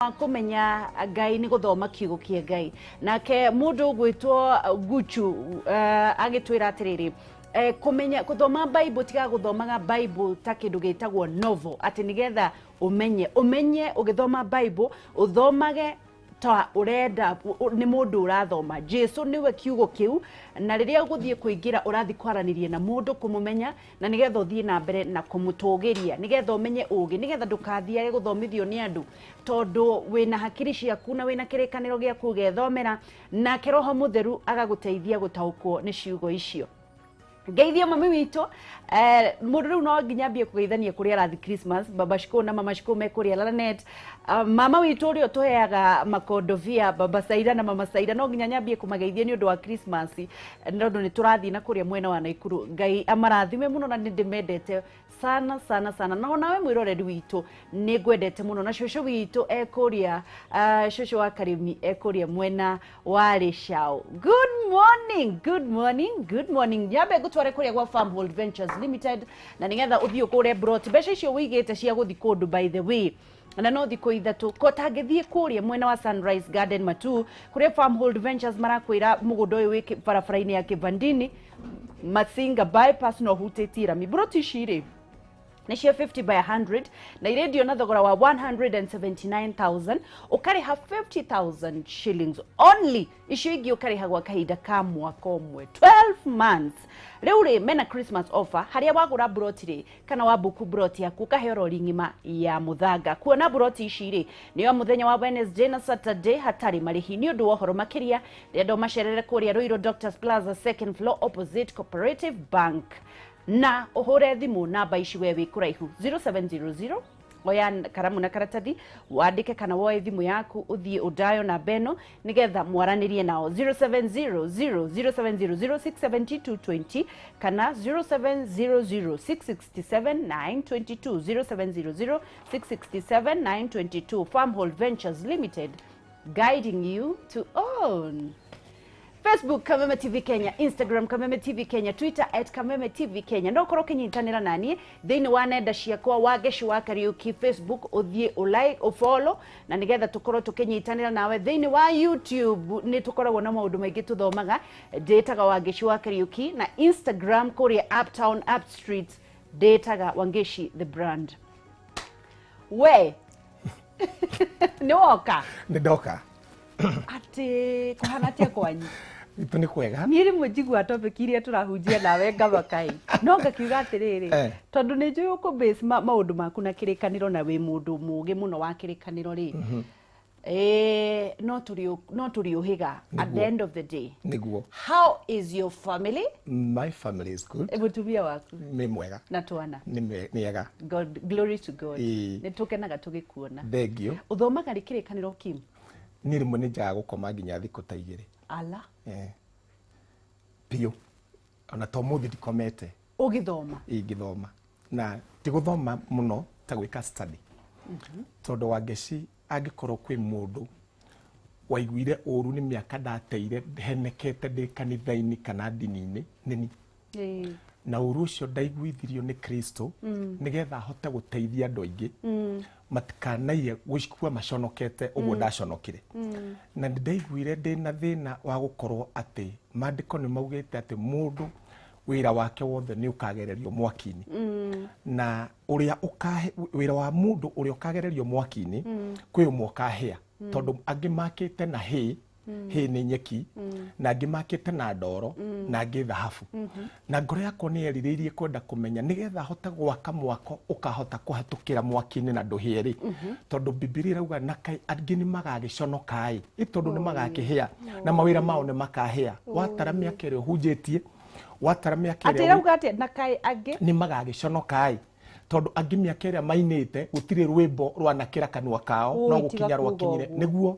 Wa kũmenya Ngai nĩ gũthoma kiugo kĩa Ngai. Nake mũndũ ũgwĩtwo Guchu agĩtwĩra atĩrĩrĩ, kũmenya gũthoma Bible, tiga gũthomaga Bible ta kĩndũ gĩtagwo novel, atĩ nĩgetha ũmenye ũmenye ũgĩthoma Bible ũthomage ta ũrenda nĩ mũndũ ũrathoma. Jesu nĩwe kiugo kĩu, na rĩrĩa ũgũthiĩ kũingĩra ũrathiĩ kwaranĩria na mũndũ, kũmũmenya, na nĩgetha ũthiĩ na mbere na kũmũtũgĩria, nĩgetha ũmenye ũgĩ, nĩgetha ndũkathiage gũthomithio nĩ andũ, tondũ wĩna hakiri ciaku na wĩna kĩrĩkanĩro gĩaku ũgethomera, nake Roho Mũtheru agagũteithia gũtaũkwo nĩ ciugo icio. Ngeithio mami witũ. Mũndũ rĩu no nginya ambie kũgeithania kũrĩa arathi Christmas. Baba Shiko na mama Shiko me kũrĩa Lanet. Mama witũ ũrĩa ũtũheaga makondobia, baba Saira na mama Saira, no nginya nyambie kũmageithia nĩ ũndũ wa Christmas, tondũ nĩ tũrathiĩ na kũrĩa mwena wa Naikuru. Ngai amarathime mũno, na nĩ ndĩmendete sana sana sana. Na onawe mwĩroreri witũ, nĩ ngwendete mũno. Na cũcũ witũ ekũrĩa, cũcũ wa Karĩmi ekũrĩa mwena wa Rĩcaũ. Good morning, good morning, good morning. Nyambe ngũtware kũrĩa gwa Farmhold Ventures Limited, na nĩgetha ũthiĩ ũkũre broti, mbeca icio wĩigĩte cia gũthiĩ kũndũ. By the way, na no thikũ 3 ko tangĩthiĩ kũrĩa mwena wa Sunrise Garden Matu, kũrĩa Farmhold Ventures marakwĩra mũgũnda ũyũ wĩ barabara-inĩ ya Kivandini Masinga bypass, no hutĩtie rami. Broti ici rĩ, nĩ cia 50 by 100 na irendio na thogora wa 179,000. Ũkarĩha 50,000 shillings only, icio ingĩ ũkarĩha gwa kahinda ka mwaka ũmwe, 12 months. Rĩu rĩ, mena Christmas offer harĩa wagũra broti rĩ, kana wa buku broti yaku, ũkaheo rori ng'ima ya mũthanga. Kuona broti ici rĩ, nĩyo mũthenya wa Wednesday na Saturday hatarĩ marĩhi. Nĩ ũndũ wa ũhoro makĩria, ndĩrenda ũmacerere kũrĩa Ruiru Doctors Plaza, second floor, opposite Cooperative Bank, na ũhũre thimũ namba ici we wĩ kũraihu: 0700. Oya karamu na karatathi wandĩke, kana woe thimũ yaku ũthiĩ ũndayo namba ĩno nĩgetha mwaranĩrie nao: 0700 0700 67220 kana 0700 667 922, 0700 667 922. Farmhold Ventures Limited, guiding you to own. Facebook, Kameme TV Kenya; Instagram, Kameme TV Kenya; Twitter, @KamemeTV Kenya. No korwo ũkĩnyitanĩra naniĩ thĩinĩ wa nenda ciakwa, Wangeci wa Kariuki Facebook, ũthiĩ ũlike, ũfollow, na nĩgetha tũkorwo tũkĩnyitanĩra nawe. Thĩinĩ wa YouTube nĩ tũkoragwo na maũndũ maingĩ tũthomaga, ndĩtaga Wangeci wa Kariuki, na Instagram kũrĩa Uptown Up Street ndĩtaga Wangeci the Brand. We nĩ woka? Nĩ ndoka. Atĩ kũhana atĩa kwanyu? Itũ nĩ kwega. Niĩ rĩmwe njigua topic iria tũrahunjia nawe ngamaka ĩ, no ngakiuga atĩrĩrĩ, tondũ nĩ njũĩ ũkũ base maũndũ maku na kĩrĩkanĩro, na wĩ mũndũ mũũgĩ mũno wa kĩrĩkanĩro rĩ, no tũrĩũhĩga at the end of the day. How is your family? My family is good. Mũtumia waku? Nĩ mwega. Na twana? Nĩ ega. God, glory to God. Ĩĩ. Nĩ tũkenaga tũgĩkuona. Thengio. Ũthomaga rĩ kĩrĩkanĩro, Kim? Niĩ rĩmwe nĩ njaga gũkoma nginya thikũ ta 2. Ala. Biũ, ona to mũthĩ ndikomete. Ũgĩthoma? Ingĩthoma, na ti gũthoma mũno ta gwĩka study, tondũ Wangeci, angĩkorwo kwĩ mũndũ waiguire ũru nĩ mĩaka ndateire henekete ndĩ kanitha-inĩ kana ndini-inĩ, nĩ ni. Na ũru ũcio ndaiguithirio nĩ Kristo nĩgetha ahote gũteithia andũ aingĩ matikanaiye gũkua maconokete ũguo ndaconokire. Na nĩ ndaiguire ndĩ na thĩna wa gũkorwo atĩ maandĩko nĩ maugĩte atĩ mũndũ wĩra wake wothe nĩ ũkagererio mwaki-inĩ, na ũrĩa ũkahe wĩra wa mũndũ ũrĩa ũkagererio mwaki-inĩ, kwĩ ũmwe ũkahĩa, tondũ angĩ makĩte na hay. Hay nĩ nyeki, na angĩ makĩte na ndoro, na angĩ thahabu. Na ngoro yakwa nĩ yerirĩirie kwenda kũmenya nĩgetha hote gwaka mwako ũkahota kũhatũkĩra mwaki-inĩ na ndũhĩe rĩ, tondũ Bibilia ĩrauga na kaĩ angĩ nĩ magagĩconoka ĩ, tondũ nĩ magakĩhĩa na mawĩra mao nĩ makahĩa. Watara mĩaka ĩrĩa ũhunjĩtie, watara mĩaka Atĩ ĩrĩa ĩrauga atĩa, na kaĩ angĩ? Nĩ magagĩconoka ĩ, tondũ angĩ mĩaka ĩrĩa mainĩte gũtirĩ rwĩmbo rwanakĩra kanua kao. Ũi, no tiga gũkinya kuga rwakinyire. ũguo. Nĩguo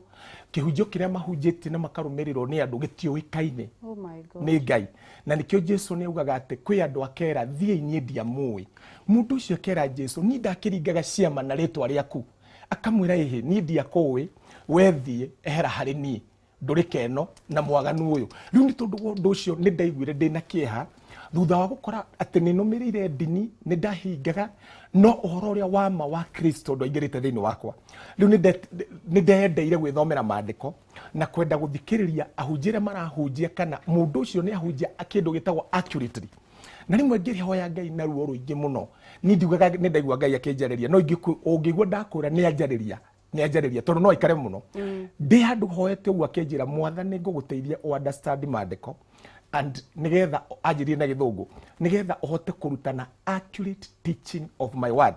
kĩhunjio kĩrĩa mahunjĩtie na makarũmĩrĩrwo nĩ andũ gĩtiũĩkaine Oh my God. nĩ Ngai. Na nĩkĩo Jesu nĩ augaga atĩ kwĩ andũ akera, "Thiĩi, niĩ ndiamũĩ." Mũndũ ũcio akera Jesu, "Niĩ ndakĩringaga ciama na rĩtwa rĩaku." Akamwĩra, "Ĩhĩ, niĩ ndiakũĩ, we thiĩ, ehera harĩ niĩ, ndũrĩ keno na mwaganu ũyũ." Rĩu nĩ tondũ wa ũndũ ũcio nĩ ndaiguire ndĩna kĩeha. Thutha wa gũkora atĩ nĩ nũmĩrĩire ndini, nĩ ndahingaga, no ũhoro ũrĩa wa ma wa Kristo ndwaingĩrĩte thĩinĩ wakwa. Rĩu nĩ ndeyendeire gwĩthomera maandĩko na kwenda gũthikĩrĩria ahunjia arĩa marahunjia, kana mũndũ ũcio nĩ ahunjia kĩndũ gĩtagwo accurately. Na rĩmwe ngĩhoya Ngai na ruo rũingĩ mũno, niĩ ndiugaga nĩ ndaigua Ngai akĩnjarĩria, no ũngĩigua ndakwĩra nĩ anjarĩria, nĩ anjarĩria, tondũ no aikare mũno ndĩ handũ hoete ũguo akĩnjĩra, Mwathani, ngũgũteithia ũ understand maandĩko, and nigetha anjĩrie na Gĩthũngũ, nigetha ũhote kũrutana accurate teaching of my word.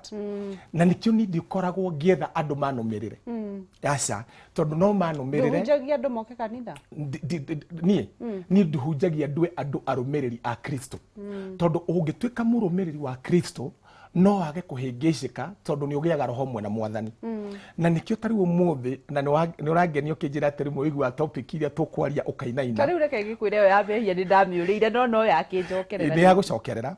Na nĩkĩo niĩ ndikoragwo ngĩetha andũ manũmĩrĩre, aca, tondũ no manũmĩrĩre. Ndũhunjagia andũ moke kanitha? Niĩ ndihunjagia ndue andũ arũmĩrĩri a Kristo, tondũ ũngĩtuĩka mũrũmĩrĩri wa Kristo no wage kũhĩngĩcĩka, tondũ nĩ ũgĩaga roho mwe na Mwathani. Na nĩkĩo ta rĩu ũmũthĩ na nĩ ũrangenia ũkĩnjĩra atĩ rĩmwe ũiguaga topic iria tũkwaria ũkainaina. Ta rĩu reke ngĩkwĩre, ĩyo ya mehia nĩ ndamĩũrĩire, no yakĩnjokerera. Nĩ ya gũcokerera,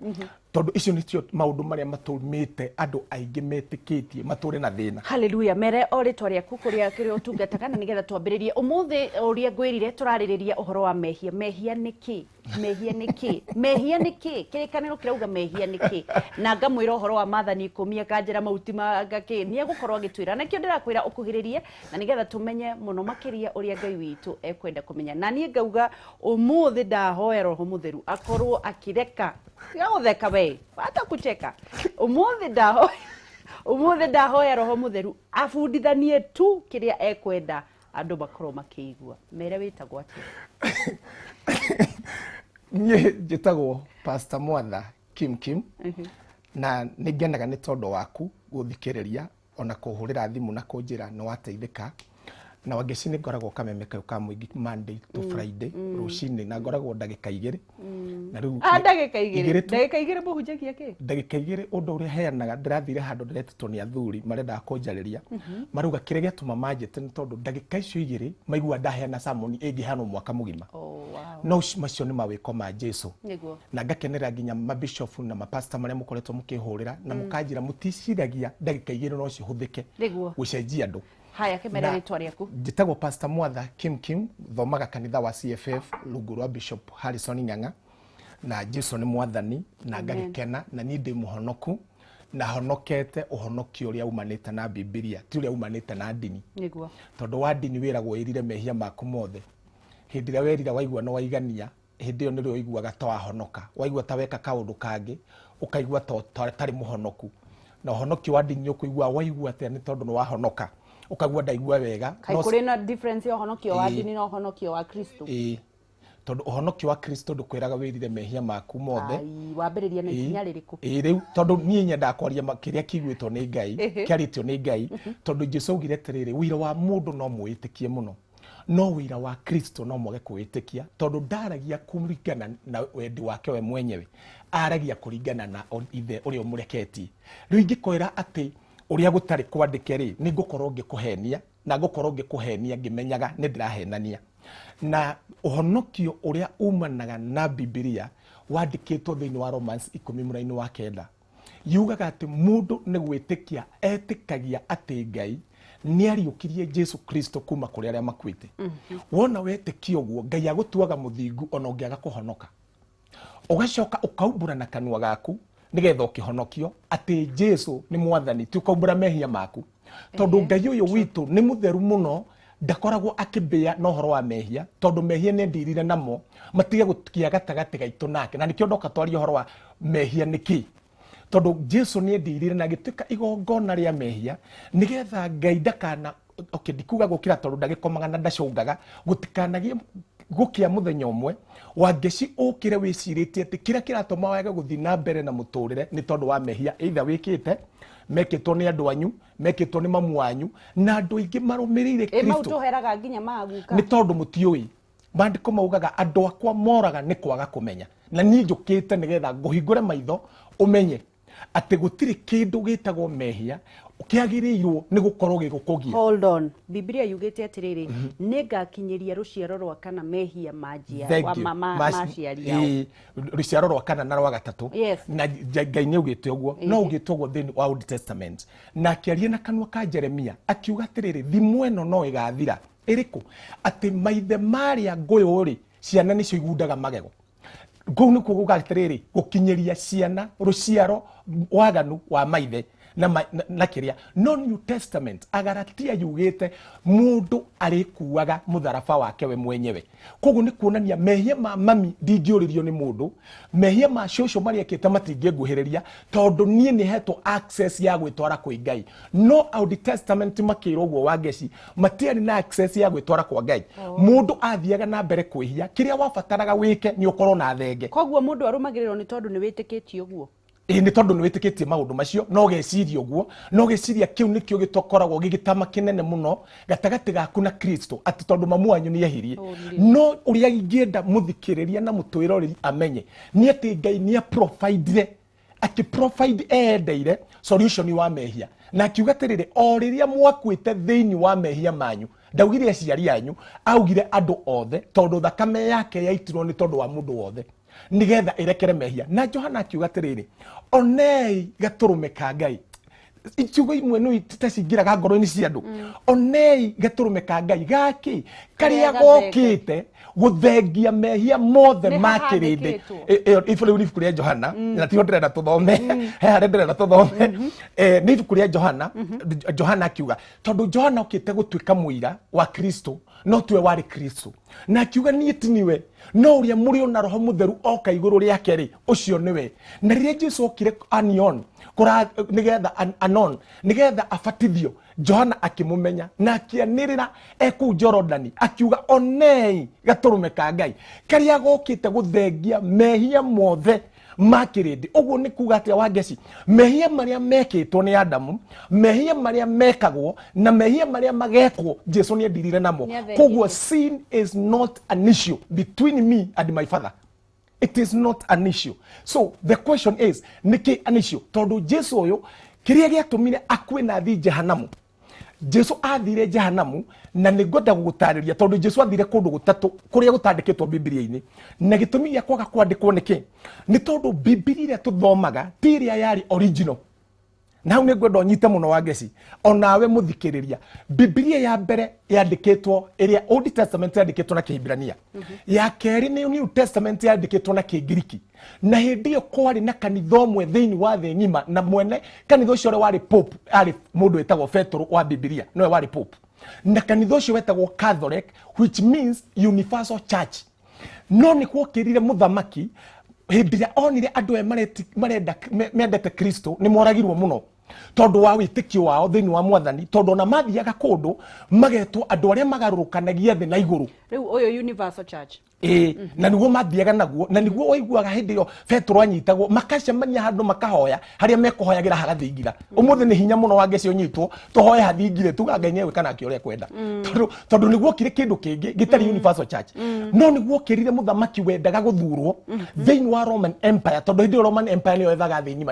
tondũ icio nĩcio maũndũ marĩa matũmĩte andũ aingĩ metĩkĩtie matũre na thĩna. Haleluya. Mere o rĩtwa rĩaku, kũrĩa kĩrĩa ũtungataga, na nĩgetha twambĩrĩrie ũmũthĩ ũrĩa ngwĩrire tũrarĩrĩria ũhoro wa mehia. Mehia nĩ kĩ? Mehia nĩ kĩ? Mehia nĩ kĩ? Kĩrĩkanĩro kĩrauga mehia nĩ kĩ? Na ngamwĩra ũhoro wa maathani 10, akanjĩra mahuti ngakĩ nĩ egũkorwo agĩtwĩra. Na nĩkĩo ndĩrakwĩra ũkuhĩrĩrie, na nĩgetha tũmenye mũno makĩria ũrĩa Ngai witũ ekwenda kũmenya. Na niĩ ngauga ũmũthĩ ndahoya Roho Mũtheru akorwo akĩreka. Tiga gũtheka we, hata kucheka. Ũmũthĩ ndahoya Roho Mũtheru abundithanie tu kĩrĩa ekwenda andũ makorwo makĩigua. Mere wĩtagwo atĩa? Niĩ njĩtagwo Pastor Mwatha Kim Kim, na nĩ ngenaga nĩ tondũ waku gũthikĩrĩria ona kũhũrĩra thimũ na kũnjĩra nĩ wateithĩka. Na Wangeci, nĩ ngoragwo Kameme kayũ ka mũingĩ Monday to Friday rũcinĩ, na ngoragwo ndagĩka 2 na rĩu Ah, ndagĩka 2? 2 tu. Ndagĩka 2 mũhunjagia kĩ? Ndagĩka 2, ũndũ ũrĩa heanaga, ndĩrathire handũ ndĩretĩtwo nĩ athuri marendaga kũnjarĩria, marauga kĩrĩa gĩatũma manjĩte nĩ tondũ ndagĩka icio 2 maigua ndaheana sermon ĩngĩheanwo mwaka mũgima. Oh, wow. No macio nĩ mawĩko ma Jesu. Na ngakenera nginya mabishofu na mapasta marĩa mũkoretwo mũkĩhũrĩra na mũkanjĩra mũticiragia ndagĩka 2 no cihũthĩke gũcenjia andũ. Haya, kĩmere rĩtwa rĩaku. Njĩtagwo Pastor Mwatha Kim Kim, thomaga kanitha wa CFF rungu rwa Bishop Harrison Ng'ang'a, na Jesu nĩ Mwathani na Amen. ngagĩkena, na niĩ ndĩ mũhonoku na honokete ũhonokio ũrĩa umanĩte na Bibilia, ti ũrĩa umanĩte na ndini. Tondũ wa ndini wĩragwo ĩrire mehia maku mothe. Hĩndĩ ĩrĩa werira waigua nĩ waigania, hĩndĩ ĩyo nĩrĩo ũiguaga ta wahonoka. Waigua ta weka kaũndũ kangĩ, ũkaigua ta ũtarĩ mũhonoku. Na ũhonokio wa ndini nĩ ũkũigua waigua atĩa nĩ tondũ nĩ wahonoka, ũkaigua ndaigua wega. Kaĩ kũrĩ na difference ya ũhonokio wa ndini na ũhonokio wa Kristo? Ĩĩ, tondũ ũhonokio wa Kristo ndũkwĩraga wĩrire mehia maku mothe. Ai, wambĩrĩria na ikinya rĩrĩkũ? Ĩĩ, rĩu tondũ niĩ nyendaga kwaria kĩrĩa kĩiguĩtwo nĩ Ngai, kĩarĩtio nĩ Ngai, tondũ Jesu augire atĩrĩrĩ, ũira wa mũndũ no mwĩtĩkie mũno, no ũira wa Kristo no mwage kũwĩtĩkia, tondũ ndaragia kũringana na wendi wake we mwenyewe, aragia kũringana na ithe ũrĩa ũmũreketie. Rĩu ingĩkwĩra atĩ ũrĩa gũtarĩ kwandĩke rĩ, nĩ ngũkorwo ngĩkũhenia, na ngũkorwo ngĩkũhenia ngĩmenyaga nĩ ndĩrahenania. Na ũhonokio ũrĩa umanaga na Bibilia wandĩkĩtwo thĩinĩ wa Romans 10 mũraini wa 9, yugaga atĩ mũndũ nĩ gwĩtĩkia etĩkagia atĩ Ngai nĩ ariũkirie Jesu Kristo kuma kũrĩ arĩa makuĩte. Wona wetĩkia ũguo, Ngai agũtuaga mũthingu ona ũngĩaga kũhonoka. Ũgacoka ũkaumbũra na kanua gaku nĩgetha ũkĩhonokio atĩ Jesu nĩ Mwathani, ti ũkaumbũra mehia maku, tondũ Ngai ũyũ witũ nĩ mũtheru mũno, ndakoragwo akĩmbĩa na ũhoro wa mehia, tondũ mehia nĩ ndirire namo matige gũtikia gatagatĩ gaitũ nake. Na nĩkĩo ndoka twaria ũhoro wa mehia nĩkĩ, tondũ Jesu nĩ endirire na agĩtuĩka igongona rĩa mehia, nĩgetha Ngai ndakana, okay, ndikuga gũkĩra, tondũ ndagĩkomaga na ndacũngaga, gũtikanagie gũkĩa mũthenya ũmwe Wangeci ũkĩre wĩcirĩtie atĩ kĩrĩa kĩratũma wage gũthiĩ na mbere na mũtũrĩre nĩ tondũ wa mehia, either wĩkĩte, mekĩtwo nĩ andũ anyu, mekĩtwo nĩ mamu wanyu, na andũ aingĩ marũmĩrĩire Ĩ mau Kristo. Tũheraga nginya maguka. Nĩ tondũ mũtiũĩ maandĩko maugaga andũ akwa moraga nĩ kwaga kũmenya. Na niĩ njũkĩte nĩgetha ngũhingũre maitho ũmenye atĩ gũtirĩ kĩndũ gĩtagwo mehia kĩagĩrĩirwo nĩ gũkorwo gĩgũkũgia. Hold on. Biblia yugĩte atĩrĩrĩ, nĩ ngakinyĩria rũciaro rwa kana mehia ma Thank you. maciari ao. Ĩĩ, rũciaro rwa kana na rwa gatatũ. Na Ngai nĩ augĩte ũguo, no augĩte ũguo thĩinĩ wa Old Testament, na akĩaria na kanua ka Jeremia akiuga atĩrĩrĩ, thimo ĩno no ĩgathira ĩrĩkũ, atĩ maithe marĩa ngũyũ rĩ, ciana nĩcio igundaga magego. Kũu nĩkuo kuga atĩrĩrĩ, gũkinyĩria ciana rũciaro waganu wa maithe na, na kĩrĩa. No New Testament, Agalatia, yugĩte mũndũ arĩkuaga mũtharaba wake we mwenyewe. Koguo nĩ kuonania mehia ma mami ndingĩũrĩrio nĩ mũndũ, mehia ma cũcũ marĩa ekĩte matingĩnguhĩrĩria, tondũ niĩ nĩ hetwo access ya gwĩtwara kwĩ Ngai. No Old Testament makĩrwo ũguo, Wangeci, matiarĩ na access ya gwĩtwara kwa Ngai. Mũndũ athiaga na mbere kwĩhia. Kĩrĩa wabataraga wĩke nĩ ũkorwo na thenge. Koguo mũndũ arũmagĩrĩrwo nĩ tondũ nĩ wĩtĩkĩtie ũguo? Ĩĩ, nĩ tondũ nĩ wĩtĩkĩtie maũndũ macio, no ũgeciria ũguo, no ũgeciria kĩu nĩkĩo gĩtokoragwo gĩgĩtama kĩnene mũno gatagatĩ gaku na Kristo, atĩ tondũ mamu wanyu nĩ ehirie. No ũrĩa ingĩenda mũthikĩrĩria na mũtwĩroreri amenye nĩ atĩ Ngai nĩ aprovidire, akĩprovide eendeire solution wa mehia, na akiuga atĩrĩrĩ, o rĩrĩa mwakuĩte thĩinĩ wa mehia manyu. Ndaugire aciari anyu, augire andũ othe, tondũ thakame yake yaitirwo nĩ tondũ wa mũndũ wothe nigetha ĩrekere mehia. Na Johana akiuga atĩrĩrĩ, "Onei gatũrũme ka Ngai." Ciugo imwe nĩ ta cingĩraga ngoro-inĩ cia andũ. Onei gatũrũme ka Ngai gakĩ karĩa Karĩa gokĩte gũthengia mehia mothe Nĩ ma kĩrĩndĩ. hahandĩkĩtwo. Ibu rĩu nĩ ibuku rĩa Johana, na tiho ndĩrenda tũthome, he harĩa ndĩrenda tũthome. Nĩ ibuku rĩa Johana. Johana akiuga, tondũ Johana okĩte gũtuĩka mũira wa Kristo, no tiwe warĩ Kristo, na akiuga, "Niĩ ti niwe, no ũrĩa mũrĩona Roho Mũtheru oka igũrũ rĩake rĩ, ũcio nĩwe." Na rĩrĩa Jesu okire anion kũra nĩgetha anon nĩgetha abatithio, Johana akĩmũmenya na akĩanĩrĩra ekũu Jorodani akiuga, "Onei gatũrũme ka Ngai karĩa gokĩte gũthengia mehia mothe ma kĩrĩndĩ." Ũguo nĩ kuga atĩa, Wangeci? Mehia marĩa mekĩtwo nĩ Adamu, mehia marĩa mekagwo, na mehia marĩa magekwo, Jesu nĩ endirire namo. Nĩ. Koguo sin is not an issue between me and my father. It is not an issue. So the question is, nĩkĩ an issue? Tondũ Jesu ũyũ, kĩrĩa gĩatũmire akue na thiĩ jehanamu, Jesu athire jehanamu, na nĩ ngwenda gũgũtarĩria, tondũ Jesu athire kũndũ gũtatũ kũrĩa gũtandĩkĩtwo Bibilia-inĩ. Na gĩtũmi gĩa kwaga kwandĩkwo nĩkĩ? Nĩ tondũ Bibilia ĩrĩa tũthomaga ti ĩrĩa yarĩ original. Na hau nĩ ngwenda ũnyite mũno, Wangeci, onawe mũthikĩrĩria. Bibilia ya mbere yandĩkĩtwo, ĩrĩa Old Testament, yandĩkĩtwo na Kĩhibirania. Ya kerĩ nĩ New Testament, yandĩkĩtwo na Kĩngiriki. Na hĩndĩ ĩyo kwarĩ na kanitha ũmwe thĩinĩ wa thĩ ng'ima, na mwene kanitha ũcio ũrĩa warĩ pope arĩ mũndũ wĩtagwo Petũrũ wa Bibilia, nowe warĩ pope, na kanitha ũcio wetagwo Catholic, which means universal church. No nĩ gwokĩrire mũthamaki hĩndĩ ĩrĩa onire andũ aya marenda mendete Kristo nĩ moragirwo mũno tondũ wa wĩtĩkio wao thĩinĩ wa Mwathani, tondũ ona mathiaga kũndũ magetwo andũ arĩa magarũrũkanagia thĩ na igũrũ. Rĩu ũyũ universal church. Ĩĩ, na nĩguo mathiaga naguo, na nĩguo waiguaga hĩndĩ ĩyo Petũrũ anyitagwo, makacemania handũ makahoya, harĩa mekũhoyagĩra hagathingira. Ũmũthĩ nĩ hinya mũno, Wangeci, ũnyitwo tũhoe hathingire, tuga Ngai nĩegwĩka nake ũrĩa kwenda, tondũ nĩguo okire kĩndũ kĩngĩ gĩtarĩ universal church. No nĩguo okĩrire mũthamaki wendaga gũthurwo thĩinĩ wa Roman Empire, tondũ hĩndĩ ĩyo Roman Empire nĩyo yethaga thĩ ng'ima,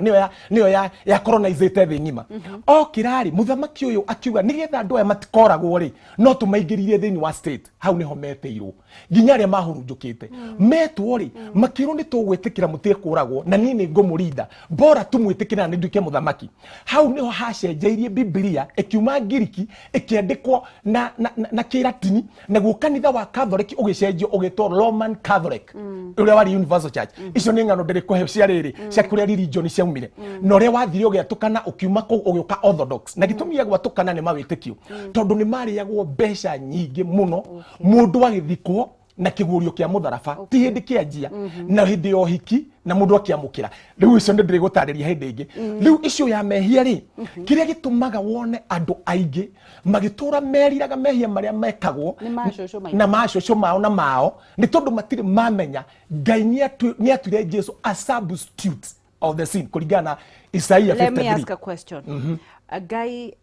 nĩyo ya colonizĩte thĩ ng'ima. Okĩra rĩ, mũthamaki ũyũ akiuga, nĩgetha andũ aya matikoragwo rĩ, no tũmaingĩririe thĩinĩ wa state. Hau nĩho metĩirwo nginya arĩa mahurunjũkĩte metwo rĩ, makĩrwo, "Nĩ tũgwĩtĩkĩra mũtige kũragwo, na niĩ nĩ ngũmũrinda, bora tũmwĩtĩkĩre na nĩ nduĩke mũthamaki." Hau nĩho hacenjeirie Bibilia ĩkiuma Ngiriki ĩkĩandĩkwo na Kĩratini, naguo kanitha wa Catholic ũgĩcenjio ũgĩtwo Roman Catholic, ũrĩa warĩ universal church. Icio nĩ ng'ano ndĩrĩkũhe cia rĩrĩ, cia kũrĩa religion ciaumire, na ũrĩa wathire ũgĩatũkana ũkiuma kũu ũgĩũka Orthodox. Na gĩtũmi gĩa gwatũkana nĩ mawĩtĩkio, tondũ nĩ marĩagwo mbeca nyingĩ mũno, mũndũ agĩthikwo na kĩguũrio kĩa mũtharaba ti hĩndĩ kĩanjia, na hĩndĩ ya ũhiki na mũndũ akĩamũkĩra. Rĩu icio nĩ ndĩrĩgũtarĩria hĩndĩ ĩngĩ. Rĩu icio ya mehia rĩ, kĩrĩa gĩtũmaga wone andũ aingĩ magĩtũra meriraga mehia marĩa mekagwo Nĩ ma cũcũ maitũ. Na ma cũcũ mao na mao, nĩ tondũ matirĩ mamenya Ngai nĩ atuire Jesu a substitute of the sin, kũringana na Isaia Let me 53. ask a question. Ngai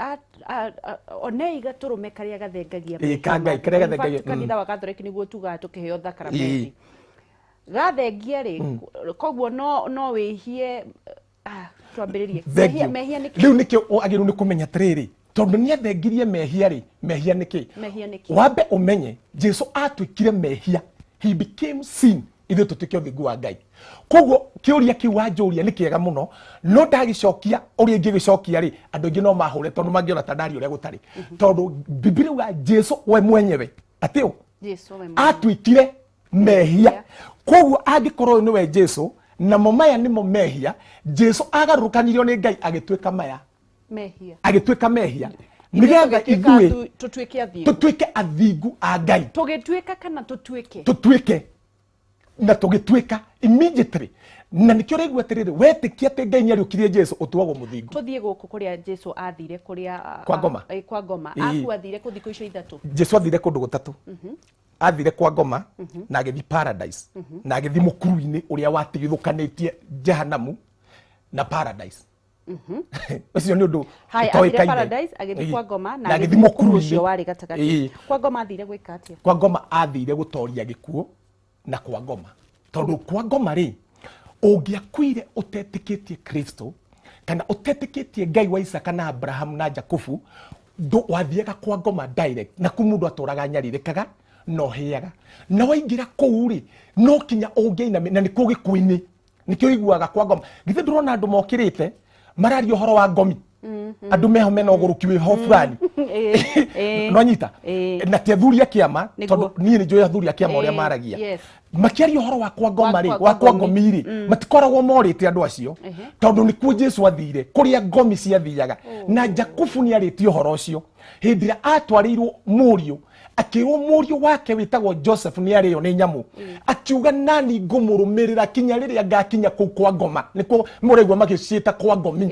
onei gatũrũme karĩa gathengagia Ĩĩ, mehia ka Ngai, ma thĩ. karĩa In fact, gathengagia, kanitha wa Catholic nĩguo tugaga tũkĩheo thakramenti gathengia rĩ. Koguo no wĩhie, twambĩrĩrie. Thank Mehia you. mehia nĩ kĩ? Rĩu nĩkĩo wagĩrĩirwo nĩ kũmenya atĩrĩrĩ, tondũ nĩ athengirie mehia rĩ, mehia nĩ kĩ? Mehia nĩ kĩ? Wambe ũmenye Jesu atuĩkire mehia, he became sin, ithuĩ tũtuĩke ũthingu wa Ngai. Koguo kĩũria kĩu wanjũria nĩ kĩega mũno, no ndagĩcokia ũrĩa ingĩgĩcokia rĩ, andũ aingĩ no mahũre, tondũ mangĩona ta ndaria ũrĩa gũtarĩ, tondũ Bibilia yuga Jesu we mwenyewe atĩ ũ Jesu we mwenyewe. Atuĩkire Mehia. Koguo angĩkorwo ũyũ nĩwe Jesu, namo maya nĩmo mehia, Jesu agarũrũkanirio nĩ Ngai agĩtuĩka maya. Mehia. Agĩtuĩka mehia nĩgetha ithuĩ tũtuĩke athingu. Tũtuĩke athingu a Ngai. Tũgĩtuĩka kana tũtuĩke? Tũtuĩke na tũgĩtuĩka immediately. Na nĩkĩo ũraigua atĩrĩrĩ, wetĩkia atĩ Ngai nĩariũkirie Jesu, ũtuagwo mũthingu. Tũthiĩ gũkũ kũrĩa Jesu athire kũrĩa Kwa ngoma. Kwa ngoma. Ĩĩ. Aku athire kũ thikũ icio ithatũ? Jesu athire kũndũ gũtatũ. Athire kwa ngoma na agĩthiĩ paradise na agĩthiĩ mũkuru-inĩ ũrĩa watigithũkanĩtie jehanamu na paradise. Ũcio nĩ ũndũ Haya, athire ũtoĩkaine. paradise, agĩthiĩ Ĩĩ. kwa ngoma na na agĩthiĩ agĩthiĩ mũkuru mũkuru-inĩ ũcio warĩ gatagatĩ. Ĩĩ. Kwa ngoma athire gwĩka atĩa? Kwa ngoma athire gũtoria gĩkuũ na kwa ngoma, tondũ kwa ngoma rĩ, ũngĩakuire ũtetĩkĩtie Kristo kana ũtetĩkĩtie Ngai wa Isaka na Abrahamu na Jakubu, wathiaga kwa ngoma direct, na kuu mũndũ atũraga nyarirĩkaga na ũhĩaga. Na waingĩra kũu rĩ, no kinya ũngĩainamĩ, na nĩkuo gĩkuũ-inĩ, nĩkĩo ũiguaga kwa ngoma. Githĩ ndũrona andũ mokĩrĩte mararia ũhoro wa ngomi, andũ meho mena ũgũrũki wĩho fulani? Nwanyita? Na ti athuri a kĩama, tondũ niĩ nĩ njũĩ athuri a kĩama ũrĩa maragia. Makĩaria ũhoro wa kwa ngoma rĩ, wa kwa ngomi rĩ, matikoragwo morĩte andũ acio, tondũ nĩkuo Jesu athire, kũrĩa ngomi ciathiaga. Na Jakubu nĩ arĩtie ũhoro ũcio hĩndĩ ĩrĩa atwarĩirwo mũriũ, akĩrwo mũriũ wake wĩtagwo Joseph nĩ arĩo nĩ nyamũ, akiuga nani ngũmũrũmĩrĩra kinya rĩrĩa ngakinya kũu kwa ngoma. Nĩkuo mũraigua magĩciĩta kwa ngomi.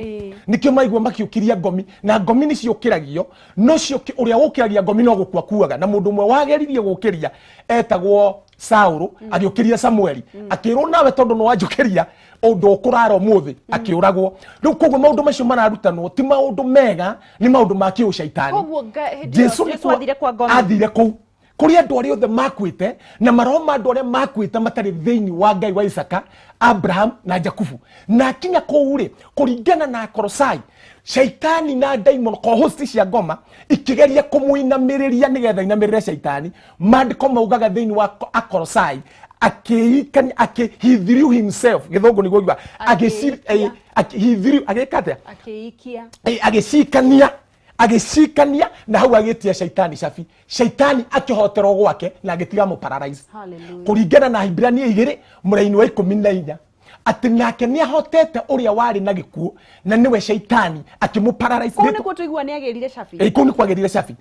Nĩkĩo maigua makĩũkiria ngomi, na ngomi nĩ ciũkĩragio, no cio ũrĩa ũkĩragia ngomi no gũkua kuaga. Na mũndũ ũmwe wageririe gũkĩria etagwo Saũlũ, agĩũkĩria Samueli, akĩrwo nawe tondũ nĩ wanjũkĩria ũndũ ũkũrara ũmũthĩ, akĩũragwo. Rĩu koguo maũndũ macio mararutanwo ti maũndũ mega, nĩ maũndũ ma kĩũcaitani. Koguo hĩndĩ ĩyo Jesu Jesu athire kwa ngoma. Athire kũu kũrĩa andũ arĩa othe makuĩte, na maroho ma andũ arĩa makuĩte matarĩ thĩinĩ wa Ngai wa Isaka, Abraham na Jakubu. Na akinya kũu rĩ, kũringana na Akolosai, shaitani na daimon co-host cia ngoma ikĩgeria kũmũinamĩrĩria nĩgetha inamĩrĩre shaitani. Maandĩko maugaga thĩinĩ wa Akolosai akĩikania, he threw himself, gĩthũngũ nĩguo ngiuga, Akĩikia. He threw, agĩka atĩa? Akĩikia. Agĩcikania, agĩcikania, na hau agĩtia shaitani cabi. Shaitani akĩhoterwo gwake na agĩtiga mũparalyze. Hallelujah. Kũringana na Hibrania igĩrĩ mũraini wa ikũmi na inya, atĩ nake nĩ ahotete ũrĩa warĩ na gĩkuũ, na nĩwe shaitani, akĩmũparalyze. Kũu nĩkuo tũigua nĩ agĩrire cabi. Kũu nĩ kwagĩrire cabi.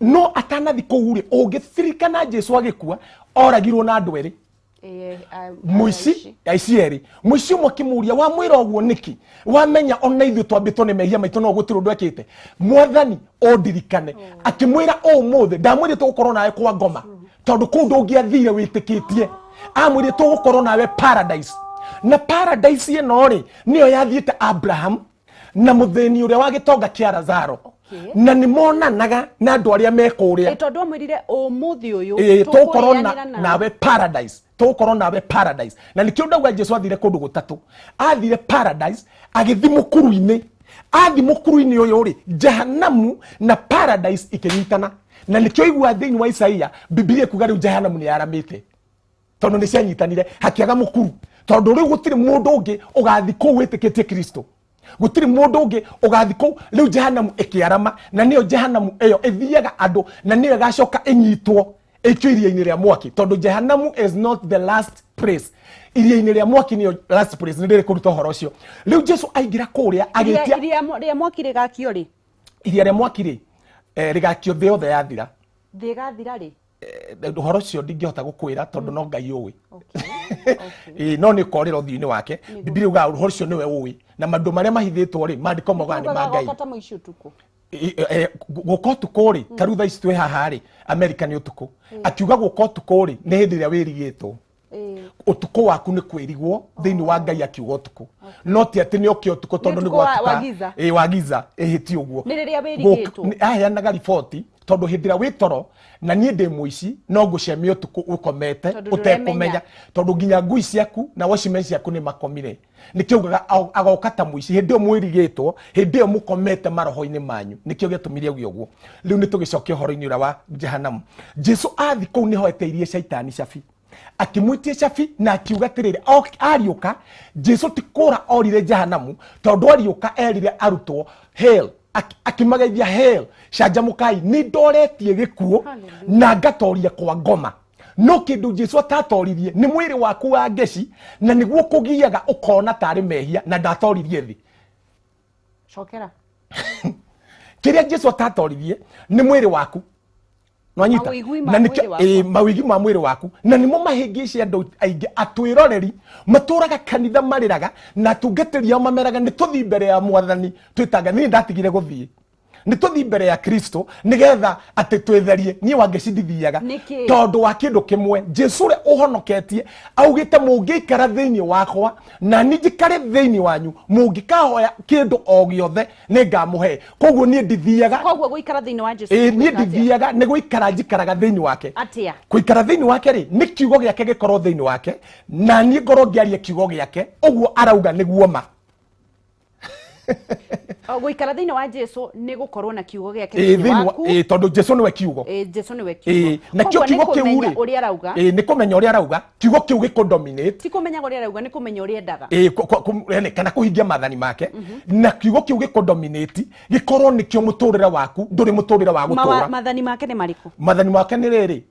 No atanathi kũu rĩ, ũngĩririkana Jesu agĩkua oragirwo na andũ erĩ. Mũici, aici erĩ. Mũici ũmwe akĩmũria, wamwĩra ũguo nĩkĩ? Wamenya ona ithuĩ twambĩtwo nĩ mehia maitũ, no gũtirĩ ũndũ ekĩte. Mwathani ũndirikane. Akĩmwĩra, ũmũthĩ ndamwĩrire tũgũkorwo nawe kwa ngoma, tondũ kũu ndũngĩathire wĩtĩkĩtie. Amwĩrire tũgũkorwo nawe paradise. Na paradise ĩno rĩ, nĩyo yathiĩte Abraham na mũthĩni ũrĩa wa gĩtonga kĩa Lazaro. Na nĩ monanaga na andũ arĩa me kũrĩa. Tondũ amwĩrire ũmũthĩ ũyũ Tũgũkorwo tũkũrĩanĩra nawe. Nawe paradise, tũgũkorwo nawe paradise. Na nĩkĩo ndauga Jesu athire kũndũ gũtatũ. Athire paradise, agĩthi mũkuru-inĩ. Athi mũkuru-inĩ ũyũ rĩ, jehanamu na paradise ikĩnyitana. Na nĩkĩo igua thĩinĩ wa Isaia, Bibilia ĩkuga rĩu jehanamu nĩ yaramĩte, tondũ nĩ cianyitanire, hakĩaga mũkuru, tondũ rĩu gũtirĩ mũndũ ũngĩ ũgathi kũu wĩtĩkĩtie Kristo. Gũtirĩ mũndũ ũngĩ ũgathi kũu. Rĩu jehanamu ĩkĩarama, na nĩyo jehanamu ĩyo ĩthiaga andũ, na nĩyo ĩgacoka ĩnyitwo ĩikio iria-inĩ rĩa mwaki, tondũ jehanamu is not the last place. Iria-inĩ rĩa mwaki nĩyo last place. Nĩ ndĩrĩ kũruta ũhoro ũcio. Rĩu Jesu aingĩra kũrĩa agĩtia Iria rĩa mwaki rĩgakio rĩ? Iria rĩa mwaki rĩ, rĩgakio thĩ yothe yathira. Thĩ ĩgathira rĩ? Ũhoro ũcio ndingĩhota gũkwĩra tondũ no Ngai ũĩ. No nĩ ũkorĩra ũthiũ-inĩ wake. Bibilia yugaga ũhoro ũcio nĩwe ũĩ, na maũndũ marĩa mahithĩtwo rĩ, maandĩko maugaga nĩ ma Ngai. Goka ta mũici ũtukũ. Gũka ũtukũ rĩ, ta rĩu thaa ici twĩ haha rĩ, America nĩ ũtukũ. Akiuga gũka ũtukũ rĩ, nĩ hĩndĩ ĩrĩa wĩrigĩtwo. Ũtukũ waku nĩ kwĩrigwo thĩinĩ wa Ngai akiuga ũtukũ, no ti atĩ nĩ oke ũtukũ tondũ nĩ ũtukũ wa gwatuka. giza. Wa giza. Ti ũguo. Nĩ rĩrĩa wĩrigĩtwo. Aheanaga riboti, tondũ hĩndĩ ĩrĩa wĩ toro na niĩ ndĩ mũici, no ngũcemia ũtukũ ũkomete Tondũ ũtekũmenya, ndũremenya. Tondũ nginya ngui ciaku na watchman ciaku nĩ makomire. Nĩkĩo ugaga agoka ta mũici hĩndĩ ĩyo mwĩrigĩtwo, hĩndĩ ĩyo mũkomete maroho-inĩ manyu. Nĩkĩo gĩatũmire auge ũguo. Rĩu nĩ tũgĩcokia ũhoro-inĩ ũrĩa wa jehanamu. Jesu athi kũu nĩho eteirie shaitani cabi, akĩmwĩtia cabi na akiuga atĩrĩrĩ, ariũka Jesu ti kũra orire jehanamu, tondũ ariũka erire arutwo hail, akĩmageithia hail, canjamũkai, nĩ ndoretie gĩkuũ na ngatoria kwa ngoma. No kĩndũ Jesu atatoririe nĩ mwĩrĩ waku wa ngeci, na nĩguo kũgiaga ũkona tarĩ mehia, na ndatoririe thĩ. Cokera. Kĩrĩa Jesu atatoririe nĩ mwĩrĩ waku. Nwanyita? Mawĩgwi ma Na nĩkĩo mwĩrĩ wakwa. Mawĩgwi ma mwĩrĩ waku, na nĩmo mahĩngĩce andũ aingĩ. Atwĩroreri matũraga kanitha marĩraga, na atungatĩri ao mameraga nĩ tũthiĩ mbere ya mwathani twĩtanga. Niĩ ndatigire gũthiĩ, nĩ tũthiĩ mbere ya Kristo nĩgetha atĩ twĩtherie. Niĩ Wangeci ndithiaga. Nĩkĩ? Tondũ wa kĩndũ kĩmwe. Jesu ũrĩa ũhonoketie augĩte mũngĩikara thĩinĩ wakwa na niĩ njikare thĩinĩ wanyu, mũngĩkahoya kĩndũ o gĩothe nĩ ngamũhe. Koguo niĩ ndithiaga. Koguo gũikara thĩinĩ wa Jesu Ĩĩ, niĩ gwĩka atĩa? ndithiaga, nĩ gũikara njikaraga thĩinĩ wake. Atĩa? Kũikara thĩinĩ wake rĩ, nĩ kiugo gĩake gĩkorwo thĩinĩ wake, na niĩ ngorwo ngĩaria kiugo gĩake ũguo arauga nĩguo ma. O, gũikara thĩinĩ wa Jesu nĩ gũkorwo na kiugo gĩake Ĩĩ, thĩinĩ thĩinĩ wa waku. Ĩĩ, tondũ Jesu nĩwe kiugo. Ĩĩ, Jesu nĩwe Ĩĩ, kiugo. nakĩo Koguo nĩ kiugo kĩu kũmenya rĩ, ũrĩa arauga. Ĩĩ, nĩ kũmenya ũrĩa arauga, kiugo kĩu gĩkũdominate. Ti kũmenya ũrĩa arauga, nĩ kũmenya ũrĩa endaga. Ĩĩ, yani, kana kũhingia maathani make, na kiugo kĩu gĩkũdominate, gĩkorwo nĩkĩo mũtũrĩre waku, ndũrĩ mũtũrĩre wa gũtũra. Maathani make nĩ marĩkũ? Maathani make nĩ rĩrĩ: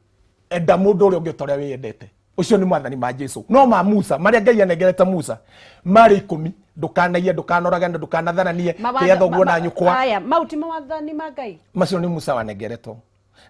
enda mũndũ ũrĩa ũngĩ ta ũrĩa wĩyendete. Ũcio nĩ maathani ma Jesu. No ma Musa, marĩa Ngai anengerete Musa, marĩ 10: ndũkanaiye, ndũkanoragane, ndũkanatharanie, tĩa thoguo na nyũkwa. Aya mau ti mawathani ma Ngai. Macio nĩ Musa wanengeretwo,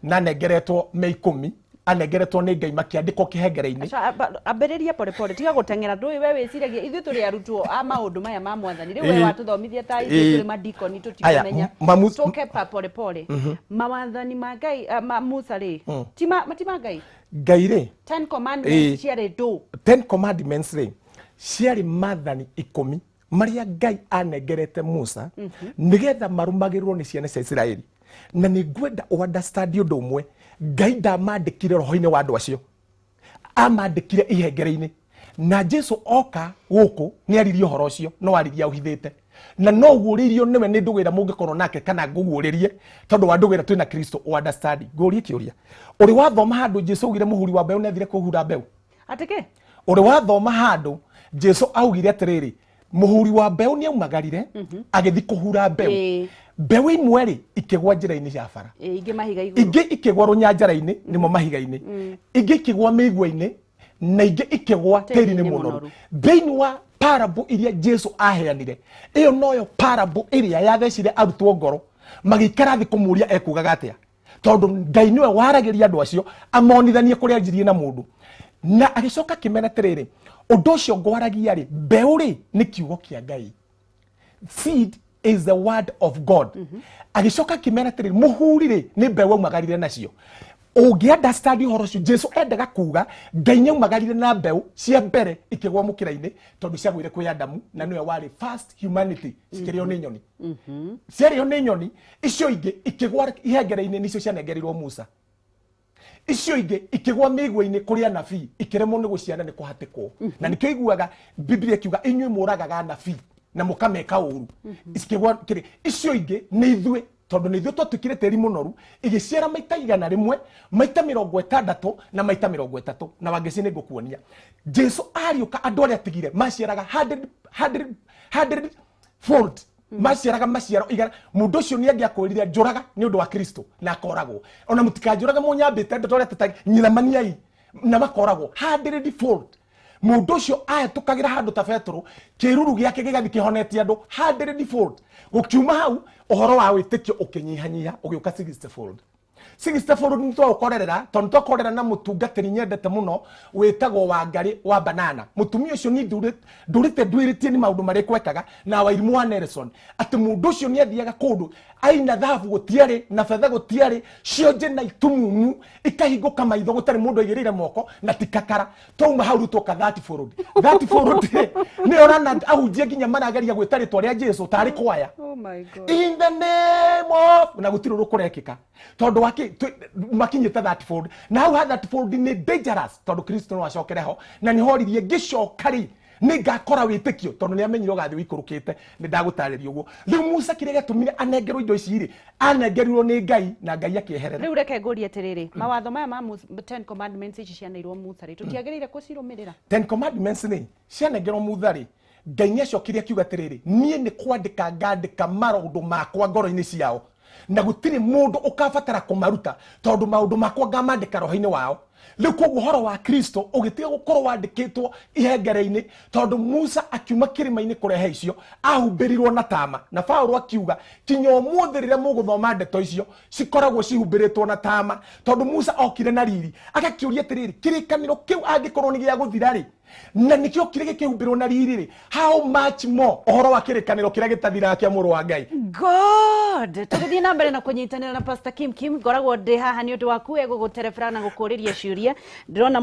na anengeretwo me 10, anengeretwo nĩ Ngai makĩandĩkwo kĩhengere-inĩ. Aca, ambĩrĩria pole pole, tiga gũteng'era. Ndũĩ we wĩciragia ithuĩ tũrĩ arutwo a maũndũ maya ma mwathani. Rĩu we watũthomithia ta ithuĩ tũrĩ madikoni Aya, tũtikũmenya. Tũke pa pole pole. Mawathani ma Ngai, ma Musa rĩ, ti ma Ngai? Ngai rĩ, Ten Commandments ciarĩ ndũ? Ten Commandments rĩ, ciarĩ maathani 10 marĩa Ngai anengerete Musa nĩgetha marũmagĩrĩrwo nĩ ciana cia Isiraeli. Na nĩ ngwenda ũunderstand ũndũ ũmwe: Ngai ndamandĩkire roho-inĩ wa andũ acio, amandĩkire ihengere-inĩ. Na Jesu oka gũkũ nĩ aririe ũhoro ũcio, no aririe auhithĩte, na no ũguũrĩirio nĩwe nĩ ndũgĩra mũngĩkorwo nake, kana ngũguũrĩrie, tondũ wa ndũgĩra twĩna Kristo ũunderstand. Ngũrie kĩũria: ũrĩ wathoma handũ Jesu augire mũhuri wa mbeũ nĩathire kũhura mbeũ? Atĩ kĩ? Ũrĩ wathoma handũ Jesu augire atĩrĩrĩ, mũhuri wa mbeũ nĩ aumagarire agĩthi kũhura mbeũ? Mbeũ imwe rĩ, ikĩgwa njĩra-inĩ ya bara. Ĩĩ, ingĩ mahiga igũrũ. Ingĩ ikĩgwa rũnyanjara-inĩ, nĩmo mahiga-inĩ, ingĩ ikĩgwa mĩigua-inĩ, na ingĩ ikĩgwa tĩri-inĩ Tĩri-inĩ mũnoru. mũnoru. Thĩinĩ wa parable iria Jesu aheanire, ĩyo noyo parable ĩrĩa yathecire arutwo ngoro, magĩikara thĩ kũmũria ekugaga atĩa, tondũ Ngai nĩwe waragĩria andũ acio amonithanie kũrĩa anjirie na mũndũ. Na agĩcoka akĩmera atĩrĩrĩ, ũndũ ũcio ngwaragia rĩ, mbeũ rĩ, nĩ kiugo kĩa Ngai. Seed is the word of God. Agĩcoka akĩmera atĩrĩrĩ, mũhuri rĩ, nĩ mbeũ aumagarire nacio. Ũngĩ understand ũhoro ũcio, Jesu endaga kuga Ngai nĩ aumagarire na mbeũ cia mbere ikĩgwa mũkĩra-inĩ, tondũ ciagũire kwĩ Adamu, na nĩwe warĩ first humanity, cikĩrĩo nĩ nyoni. Ciarĩo nĩ nyoni. Icio ingĩ ikĩgwa ihengere-inĩ, nĩcio cianengereirwo Musa. Icio ingĩ ikĩgwa mĩigua-inĩ kũrĩ anabii, ikĩremwo nĩ gũciara nĩ kũhatĩkwo. Na nĩkĩo iguaga Biblia ikiuga inyuĩ mũragaga anabii na mũkameka ũru. Cikĩgwa kĩrĩ icio ingĩ nĩ ithuĩ, tondũ nĩ ithuĩ twatuĩkire tĩri mũnoru, igĩciara maita 100, maita 60, na maita 30. Na Wangeci, nĩ ngũkuonia Jesu ariũka, andũ arĩa atigire maciaraga hundred, hundred, hundred fold, maciaraga maciaro 100. Mũndũ ũcio nĩ angĩakwĩrire njũraga nĩ ũndũ wa Kristo, na akoragwo ona mũtikanjũrage mũnyambĩte andũ torĩa tũtari nyina maniai, na makoragwo hundred fold. Mũndũ ũcio ahĩtũkagĩra handũ ta Petero, kĩruru gĩake gĩgathiĩ kĩhonetie andũ hundred fold. Gũkiuma hau, ũhoro wa wĩtĩkio ũkĩnyihanyiha, ũgĩũka 60 fold. 60 fold nĩ twaũkorerera, tondũ twakorera na mũtungatĩri nyendete mũno wĩtagwo Wangarĩ wa Banana. Mũtumia ũcio niĩ ndũrĩte nduĩrĩtie nĩ maũndũ marĩa kwekaga na Wairimũ wa Nelson, atĩ mũndũ ũcio nĩ athiaga kũndũ aina thahabu gũtiarĩ na betha gũtiarĩ, cionje na itumumu ikahingũka maitho gũtarĩ mũndũ aigĩrĩire moko na ti kakara. Twauma hau rĩu twoka 30 fold. 30 fold nĩ orana ahunjia nginya marageria gwĩta rĩtwa rĩa Jesu tarĩ kwaya. Oh my God. In the name of, na gũtirĩ ũndũ kũrekĩka, tondũ waki makinyĩte 30 fold. Na hau ha 30 fold nĩ dangerous, tondũ Kristo no acokere ho, na nĩ horirie ngĩcoka rĩ, nĩ ngakora wĩtĩkio, tondũ nĩ amenyire ũgathiĩ ũikũrũkĩte. Nĩ ndagũtarĩria ũguo. Rĩu Musa kĩrĩa gĩatũmire anengerwo indo ici rĩ, anengerirwo nĩ Ngai, na Ngai akĩeherera. Rĩu reke ngũrie atĩrĩrĩ, mawatho maya ma Ten Commandments ici cianeirwo Musa rĩ, tũtiagĩrĩire kũcirũmĩrĩra? Ten Commandments rĩ, cianengerwo Mutha rĩ, Ngai nĩ acokire akiuga atĩrĩrĩ, niĩ nĩ kwandĩka ngandĩka maũndũ makwa ngoro-inĩ ciao, na gũtirĩ mũndũ ũkabatara kũmaruta, tondũ maũndũ makwa ngamandĩka roho-inĩ wao. Rĩu koguo ũhoro wa Kristo ũgĩtiga gũkorwo wandĩkĩtwo ihengere-inĩ, tondũ Musa akiuma kĩrĩma-inĩ kũrehe icio ahumbĩrirwo na tama, na Paulo akiuga kinya ũmũthĩ rĩrĩa mũgũthoma ndeto icio cikoragwo cihumbĩrĩtwo na tama, tondũ Musa okire na riri agakĩũria atĩrĩrĩ, kĩrĩkanĩro kĩu angĩkorwo nĩ gĩa gũthira rĩ, na nĩkĩo kire gĩkĩhumbĩrwo na riri rĩ, how much more ũhoro wa kĩrĩkanĩro kĩrĩa gĩtathiraga kĩa mũrũ wa Ngai. God, tũgĩthiĩ na mbere na kũnyitanĩra na Pastor Kim Kim, ngoragwo ndĩ haha nĩ ũndũ waku egũgũterebera na gũkũrĩria ciũria. Ndĩrona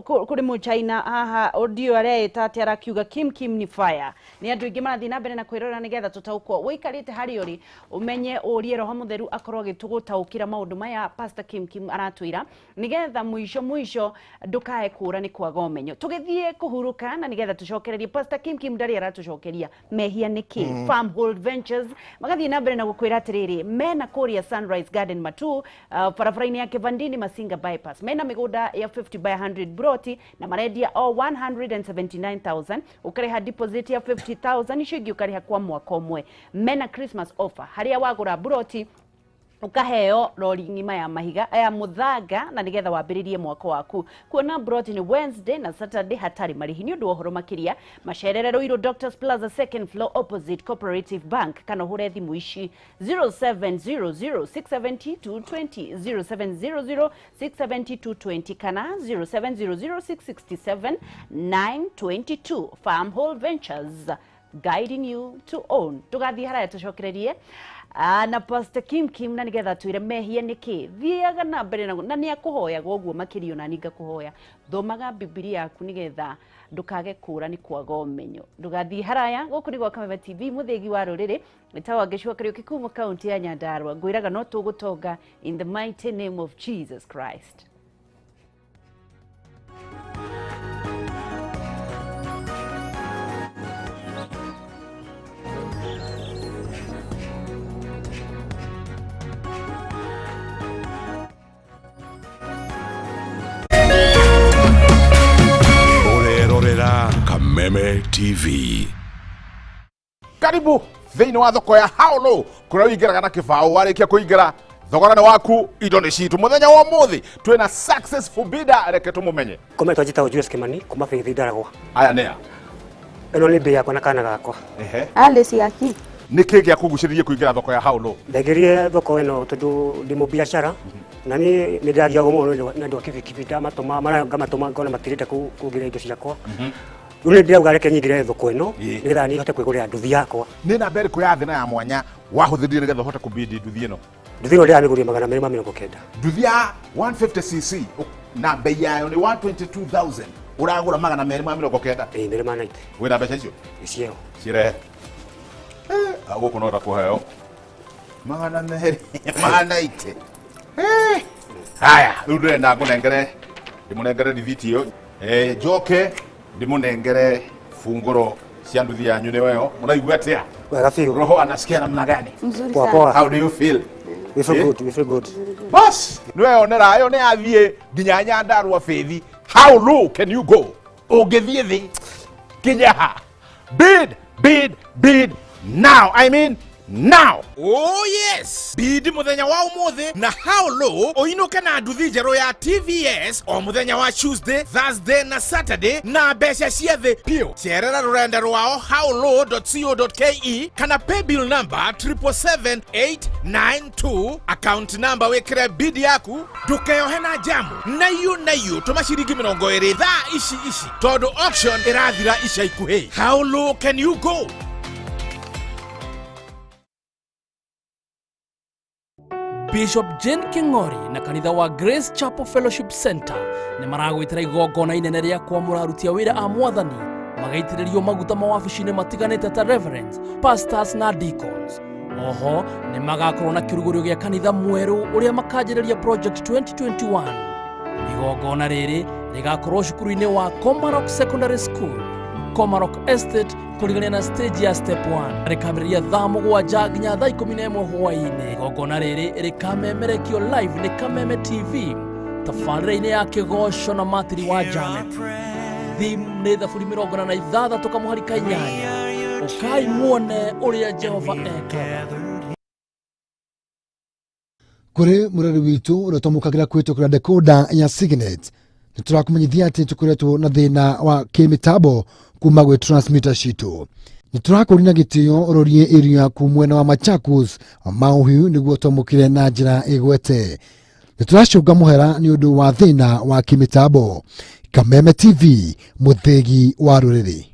kũrĩ mũchaina haha audio areĩta atĩ arakiuga Kim Kim ni fire. Nĩ andũ aingĩ marathiĩ na mbere na kwĩrora nĩgetha tũtaũkwo. Ũikarĩte harĩa ũrĩ, ũmenye ũrie Roho Mũtheru akorwo agĩtũgũtaũkĩra maũndũ maya Pastor Kim Kim aratwĩra, nĩgetha mũico mũico ndũkae kũra nĩ kwaga ũmenyo. Tũgĩthiĩ kũhurũka na nĩgetha tũcokererie Pastor Kim Kim ndarĩ aratũcokeria mehia nĩkĩ. Farmhold Ventures magathiĩ na mbere na gũkwĩra atĩrĩrĩ, mena kũrĩa Sunrise Garden Matu, barabara-inĩ ya Kivandini Masinga bypass, mena mĩgũnda ya 50 by 100 broti na marendia o 179,000, ũkarĩha deposit ya 50,000, icio ingĩ ũkarĩha kwa mwaka ũmwe. Mena Christmas offer harĩa wagũra broti ukaheo rori ng'ima ya mahiga ya muthanga na nigetha wambĩrĩrie mwaka waku. Kuona broti ni Wednesday na Saturday hatarĩ marĩhi. Nĩ ũndũ wa ũhoro makĩria macerere Ruiru Doctors Plaza second floor opposite Cooperative Bank, kana ũhũre thimũ ici 0700 670 220, 0700 670 220 kana 0700 667 922. Farmhold Ventures, guiding you to own. Tũgathiĩ haraya tũcokererie na Pastor Kim Kim na nigetha twire mehia nĩkĩ. Thiaga na mbere na nĩ akũhoyaga ũguo makĩria ona niĩ ngakũhoya, thomaga Bibilia yaku nigetha ndũkage kũra nĩ kwaga ũmenyo. Ndũgathiĩ haraya, gũkũ nĩ gwa Kameme TV, mũthĩgi wa rũrĩrĩ. Nĩtagwo Ngĩcua Kariũki kuma kaunti ya Nyandarua. Ngwĩraga no tũgũtonga in the mighty name of Jesus Christ. Kameme TV. Karibu thĩinĩ wa thoko ya Haolo kũrĩa ũingĩraga na kĩbaũ, warĩkia kũingĩra thogora nĩ waku, indo nĩ citũ. Mũthenya wa ũmũthĩ twĩna successful bidder, reke tũmũmenye. Kometwo njĩtagwo Julius Kimani kuma Faith Ndaragwa. Aya nĩa? Ĩno nĩ mbĩ yakwa na kana gakwa. Ehe. Alice Yaki. Nĩ kĩ gĩakũgucĩrĩirie kũingĩra thoko ya Haolo? Ndaingĩrire thoko ĩno tondũ ndĩ mũbiacara na niĩ nĩ ndĩrathiaga mũno na andũ a kibikibi, ndamatũma ngamatũma ngona matirenda kũngĩra indo ciakwa. Rĩu nĩ ndĩrauga reke nyingĩre thoko ĩno nĩgetha niĩ hote kwĩgũrĩra nduthi yakwa. Nĩ namba ĩrĩkũ ya thĩ na ya mwanya wahũthĩrire nĩgetha ũhote kũbidi nduthi ĩno? Nduthi ĩno ndĩramĩgũrire 290. Nduthi ya 150cc na bei yayo nĩ 122,000, ũragũra 290. Ĩĩ, 290. Wĩna mbeca icio? Icio. Cirehe. Gũkũ no ndakũheo 290. Haya, rĩu ndĩrenda ngũnengere, ndĩmũnengere rithiti ĩyo, njoke ndĩmũnengere bungũro cia nduthi yanyu nĩyo ĩyo. Mũraigua atĩa? Wega biũ. Roho anasikia namna gani? Mzuri Poa sana. poa. How do you feel? We feel good, we feel good. Bas, nĩweyonera ĩyo nĩ yathiĩ nginya Nyandarua Faith. How low can you go? Ũngĩthiĩ thĩ nginya ha? Bid, bid, bid now. I mean now. Oh yes, bid mũthenya wa ũmũthĩ na how low ũinũke na nduthi njerũ ya TVS o mũthenya wa Tuesday, Thursday na Saturday na mbeca cia thĩ piũ. Cerera rũrenda rwao howlow.co.ke kana paybill number 777892, account number wĩkĩre bid yaku, ndũkeyohe na jamu na iyo tũma ciringi 20 thaa ici ici tondũ auction ĩrathira ica ikuhĩ. How low can you go? Bishop Jane King'ori na kanitha wa Grace Chapel Fellowship Center nĩ maragwĩtĩra igongona inene rĩa kwamũra aruti a wĩra a mwathani magaitĩrĩrio maguta mawabici-inĩ matiganĩte ta reverends, pastors na deacons. Oho nĩ magakorwo na kĩrugũrio gĩa kanitha mwerũ ũrĩa makanjĩrĩria Project 2021. Igongona rĩrĩ rĩgakorwo cukuru-inĩ wa Komarok Secondary School, Komarok Estate, kũrigania na stage ya step 1. Rĩkambĩrĩria thaa 7 nginya thaa 11 hwaĩ-inĩ. Igongona rĩrĩ rĩkamemerekio live nĩ Kameme TV tabarĩra-inĩ ya kĩgoco na matiri wa Janet. Theme nĩ thaburi 46 kamũhari ka 8. Ũkai muone ũrĩa Jehova ekaga. Kũrĩ mũrori witũ ũrĩa twamũkagĩra kũhĩtũkĩra decoder ya Signet, nĩ tũrakũmenyithia atĩ tũkoretwo na thĩna wa kĩmĩtambo kuma gwĩ transmitter citũ. Nĩ tũrakũria na gĩtĩo ũrorie area yaku mwena wa Machakos Maũhiũ nĩguo twamũkĩre na njĩra ĩgwete. Nĩ tũracũnga mũhera nĩ ũndũ wa thĩna wa kĩmĩtambo. Kameme TV, mũthĩgi wa rũrĩrĩ.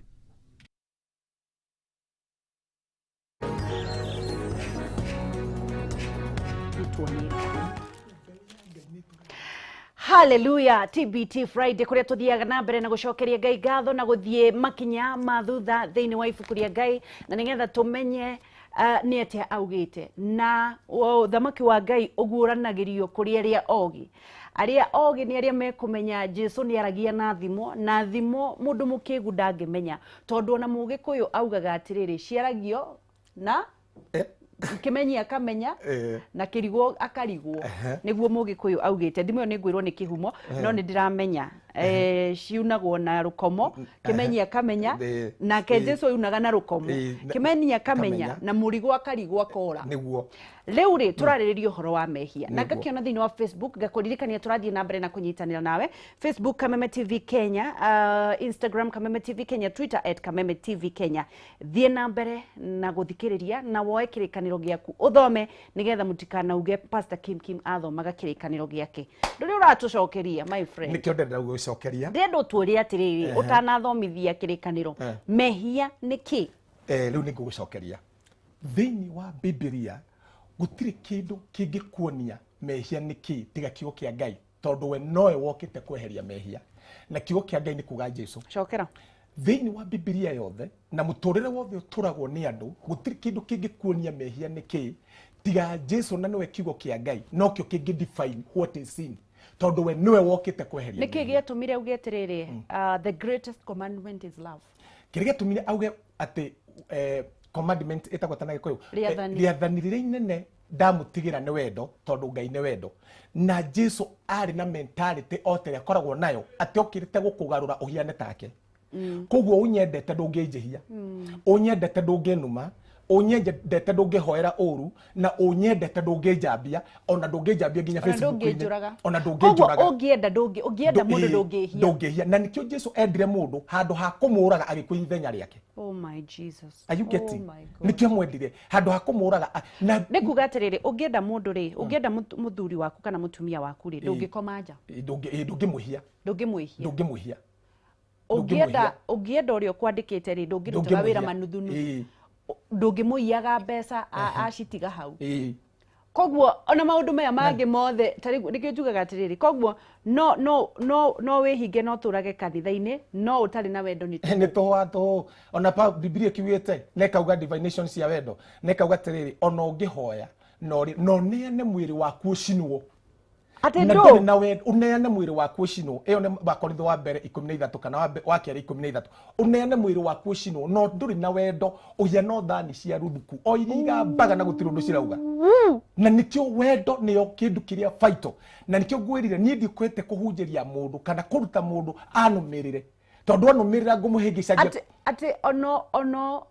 Haleluya. TBT Friday kuria tuthiaga na mbere na gucokeria Ngai ngatho na guthie makinya ma thutha thiini wa ibuku ria Ngai na nigetha tumenye nĩ atĩa augĩte na ũthamaki wa Ngai ũguũranagĩrio kũrĩ arĩa ogĩ. Arĩa ogĩ nĩ arĩa mekũmenya Jesu nĩ aragia na thimo, na thimo mũndũ mũkĩgu ndangĩmenya, tondũ ona mũgĩkũyũ augaga atĩrĩrĩ, ciaragio na kĩmenyi akamenya na kĩrigwo akarigwo. Nĩguo mũgĩkũyũ augĩte. Thimũ ĩyo nĩ ngwĩrwo nĩ kĩhumo, no nĩ ndĩramenya ciunagwo na rũkomo, kĩmenyi akamenya, nake Jesu aunaga na rũkomo, kĩmenyi akamenya kamenya. na mũrigo akarigwo akora. Nĩguo. Rĩu rĩ, tũrarĩrĩria ũhoro wa mehia na Nĩguo. ngakĩona thĩinĩ wa Facebook, ngakũririkania tũrathiĩ na mbere na kũnyitanĩra nawe Facebook Kameme TV Kenya, Instagram Kameme TV Kenya, Twitter at Kameme TV Kenya. Thiĩ na mbere na gũthikĩrĩria na woe kĩrĩkanĩro gĩaku ũthome nĩgetha mũtikanauge Pastor Kim Kim athomaga kĩrĩkanĩro gĩake. Ndũrĩ ũratũcokeria, my friend. Nĩkĩo ndenda gũgũcokeria. Ndĩrenda ũtwĩre atĩrĩrĩ, ũtanathomithia kĩrĩkanĩro, mehia nĩ kĩ? Rĩu nĩ ngũgũcokeria. Thĩinĩ wa Bibilia gũtirĩ kĩndũ kĩngĩkuonia mehia nĩ kĩ tiga kiugo kĩa Ngai, tondũ we nowe wokĩte kweheria mehia, na kiugo kĩa Ngai nĩ kuga Jesu. Cokera. Thĩinĩ wa Bibilia yothe na mũtũrĩre wothe ũtũragwo nĩ andũ, gũtirĩ kĩndũ kĩngĩkuonia mehia nĩ kĩ tiga Jesu, na nĩwe kiugo kĩa Ngai, nokĩo kĩngĩ define what is sin, tondũ we nĩwe wokĩte kweheria Nĩkĩ mehia. gĩatũmire uge atĩrĩrĩ, the greatest commandment is love? Kĩrĩa gĩatũmire auge atĩ commandment ĩtagwo ta na Gĩkũyũ, Rĩathani. Rĩathani rĩrĩa inene ndamũtigĩra nĩ wendo, tondũ Ngai nĩ wendo, na Jesu arĩ na mentality o ta ĩrĩa akoragwo nayo, atĩ okĩrĩte gũkũgarũra ũhiane take. Koguo ũnyendete ndũngĩnjĩhia, ũnyendete ndũngĩnuma, ũnyendete ndũngĩhoera ũru, na ũnyendete ndũngĩnjambia, ona ndũngĩnjambia nginya Ona Facebook-inĩ. ndũngĩnjũraga. Ona Koguo ndũngĩnjũraga. ũngĩenda ndũngĩ ũngĩenda mũndũ ndũngĩhia. Ndũngĩhia. Na nĩkĩo Jesu endire mũndũ, handũ ha kũmũraga agĩkua ithenya rĩake. Oh my Jesus. Are you getting? Oh my God. Nĩkĩo mwendire, handũ ha kũmũraga na Nĩ kuga atĩrĩrĩ, ũngĩenda mũndũ rĩ, ũngĩenda mũthuri waku kana mũtumia waku rĩ, ndũngĩkoma nja. Ndũngĩmwĩhia. Ndũngĩmwĩhia. Ndũngĩmwĩhia. Ũngĩenda ũngĩenda ũrĩa ũkwandĩkĩte rĩ, ndũngĩrutaga wĩra manuthunuthu, ndũngĩmũiyaga mbeca acitiga hau. Koguo ona maũndũ maya mangĩ mothe, ta rĩu nĩkĩo njugaga atĩrĩrĩ, koguo no no no no wĩhinge no ũtũrage kanitha-inĩ no ũtarĩ na wendo nĩ Nĩ tũhũ wa tũhũ. Ona pa Bibilia kiugĩte na ĩkauga divination cia wendo, na ĩkauga atĩrĩrĩ, ona ũngĩhoya na ũneane mwĩrĩ waku ũcinwo, atĩ na ndũ ndũrĩ na wendo, ũneane mwĩrĩ waku ũcinwo. Ĩyo nĩ Wakorintho wa mbere 13 kana wa kerĩ 13. Ũneane mwĩrĩ waku ũcinwo no ndũrĩ na wendo, ũhiana thani cia ruthuku o iria igambaga na gũtirĩ ũndũ cirauga. Na nĩkĩo wendo nĩyo kĩndũ kĩrĩa vital, na nĩkĩo ngwĩrire niĩ ndikwete kũhunjĩria mũndũ kana kũruta mũndũ anũmĩrĩre, tondũ anũmĩrĩra ngũmũhĩngĩcagia. Atĩ atĩ ono ono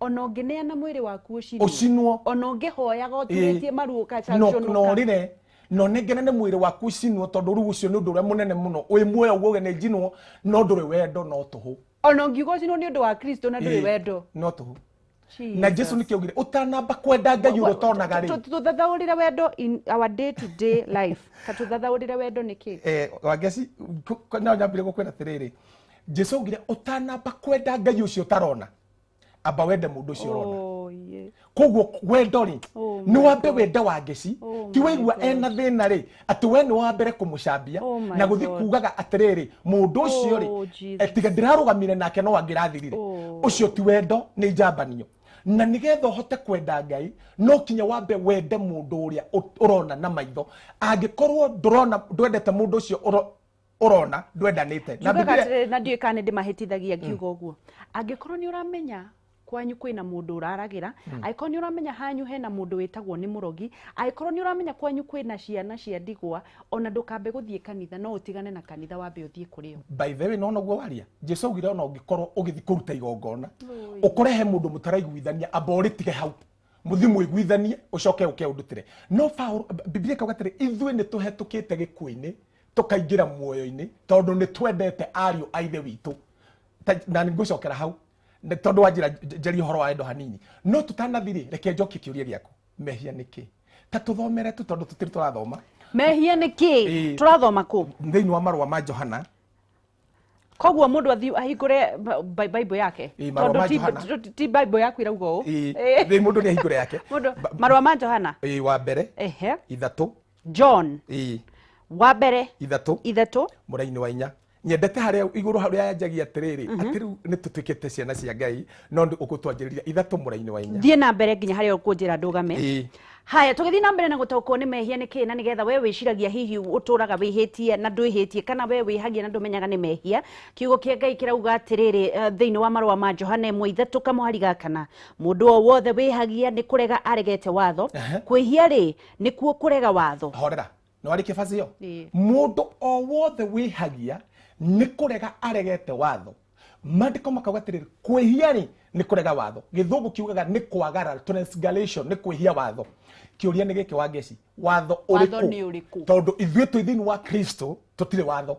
ona ũngĩneana mwĩrĩ waku ũcinwo, Ũcinwo. Ona ũngĩhoyaga ũturĩtie maru no ũkacanũka, ũrĩre na ũnengerane mwĩrĩ waku ũcinwo, tondũ rĩu ũcio nĩ ũndũ ũrĩa mũnene mũno wĩ muoyo ũguo uge nĩ njinwo, no ndũrĩ wendo, no tũhũ. Ona ũngiuga ũcinwo nĩ ũndũ wa Kristo na ndũrĩ wendo, no tũhũ. Na Jesu nĩkĩo augire ũtanamba kwenda Ngai ũrĩa ũtonaga rĩ. Tũthathaũrĩre wendo in our day to day life, ka tũthathaũrĩre wendo nĩ kĩ? Wangeci, no nyambire gũkwĩra atĩrĩrĩ, Jesu augire ũtanamba kwenda Ngai ũcio ũtarona, amba wende mũndũ ũcio ũrona. Oh, yeah. Koguo wendo rĩ, Oh nĩ my wambe wende Wangeci. Oh Ti my waigua God. ena thĩna rĩ, atĩ we nĩ wa mbere kũmũcambia Oh my na gũthiĩ God. kugaga atĩrĩrĩ, mũndũ ũcio rĩ, Oh, Jesus. tiga ndĩrarũgamire nake no angĩrathirire. Oh. Ũcio ti wendo, nĩ njambanio. Na nĩgetha ũhote kwenda Ngai no kinya wambe wende mũndũ ũrĩa ũrona na maitho. Angĩkorwo ndũrona, ndwendete mũndũ ũcio ũrona, ndwendanĩte na Njugaga Bibilia. atĩrĩrĩ, na ndiũĩ kana nĩ ndĩmahĩtithagia ngiuga ũguo, angĩkorwo nĩ ũramenya kwanyu kwĩna mũndũ ũraragĩra, angĩkorwo nĩ ũramenya hanyu hena mũndũ wĩtagwo nĩ mũrogi, angĩkorwo nĩ ũramenya kwanyu kwĩna ciana cia ndigwa, ona ndũkambe gũthiĩ kanitha, no ũtigane na kanitha wambe ũthiĩ kũrĩ o. By the way, nona guo waria, Jesu augire ona ũngĩkorwo ũgĩthiĩ kũruta igongona ũkore he mũndũ mũtaraiguithania, amba ũrĩtige hau. Muthi mwiguithanie ucoke uke undutire. No Paul Biblia ikauga atĩrĩ, ithuĩ nĩ tũhetũkĩte gĩkuũ-inĩ tũkaingĩra muoyo-inĩ tondũ nĩ twendete ariũ a ithe witũ. Na nĩ ngũcokera hau nĩ tondũ wanjĩra njarie ũhoro wa wendo hanini. No tũtanathi-rĩ, reke njokie kĩũria gĩaku. Mehia nĩ kĩ? Ta tũthomere tu tondũ tũtirĩ tũrathoma. Mehia nĩ kĩ? Ĩĩ. Tũrathoma kũ? Thĩinĩ wa marũa ma Johana. Koguo mũndũ athiĩ ahingũre Bible yake. Ĩĩ, marũa Tondũ ma Johana. ti Bible yaku irauga ũũ. Ĩĩ, Ĩĩ. thĩ mũndũ nĩ ahingũre yake. Mũndũ marũa ma Johana. Ĩĩ, wa mbere. Ehe. 3. John. Ĩĩ. Wa mbere. 3. 3. Mũraini wa 4. Nyendete harĩa igũrũ harĩa yanjagia atĩrĩrĩ, atĩ rĩu nĩ tũtuĩkĩte ciana cia Ngai, no nĩ ũgũtwanjĩrĩria 3 mũraini wa 4. Thiĩ na mbere nginya harĩa ũkũnjĩra ndũgame. Ĩĩ. Haya, tũgĩthiĩ na mbere na gũtaũkwo nĩ mehia nĩ kĩ, na nĩgetha we wĩciragia hihi ũtũraga wĩhĩtie na ndwĩhĩtie, kana we wĩhagia na ndũmenyaga nĩ mehia. Kiugo kĩa Ngai kĩrauga atĩrĩrĩ, thĩinĩ wa marũa ma Johana 1:3 kamũhari ga 4, mũndũ o wothe wĩhagia nĩ kũrega aregete watho, kwĩhia rĩ nĩkuo kũrega watho. Horera, nĩ warĩkia baci ĩyo? Ĩĩ. Mũndũ o wothe wĩhagia nĩ kũrega aregete watho. Maandĩko makauga atĩrĩrĩ, kwĩhia rĩ nĩ kũrega watho. Gĩthũngũ kiugaga nĩ kwagarara, transgression, nĩ kwĩhia watho. Kĩũria nĩ gĩkĩ Wangeci, watho Watho ũrĩkũ? nĩ ũrĩkũ? Tondũ ithuĩ twĩ thĩinĩ wa Kristo tũtirĩ watho.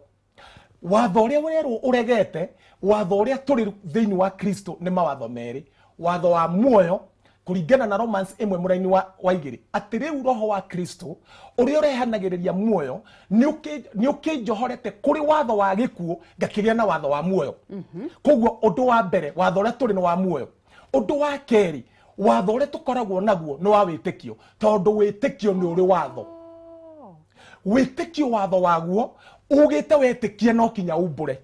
Watho ũrĩa ũrerwo ũregete, watho ũrĩa tũrĩ thĩinĩ wa Kristo nĩ mawatho merĩ. Watho wa muoyo kũringana na Romans 1 mũraini wa 2, atĩ rĩu roho wa Kristo ũrĩa ũrehanagĩrĩria muoyo nĩ ũkĩnjohorete kũrĩ watho wa gĩkuũ ngakĩgĩa na watho wa muoyo. Koguo ũndũ wa mbere, watho ũrĩa tũrĩ nĩ wa muoyo. Ũndũ wa kerĩ, watho ũrĩa tũkoragwo naguo nĩ wa wĩtĩkio, tondũ wĩtĩkio nĩ ũrĩ watho. Wĩtĩkio watho waguo ugĩte wetĩkia no kinya umbũre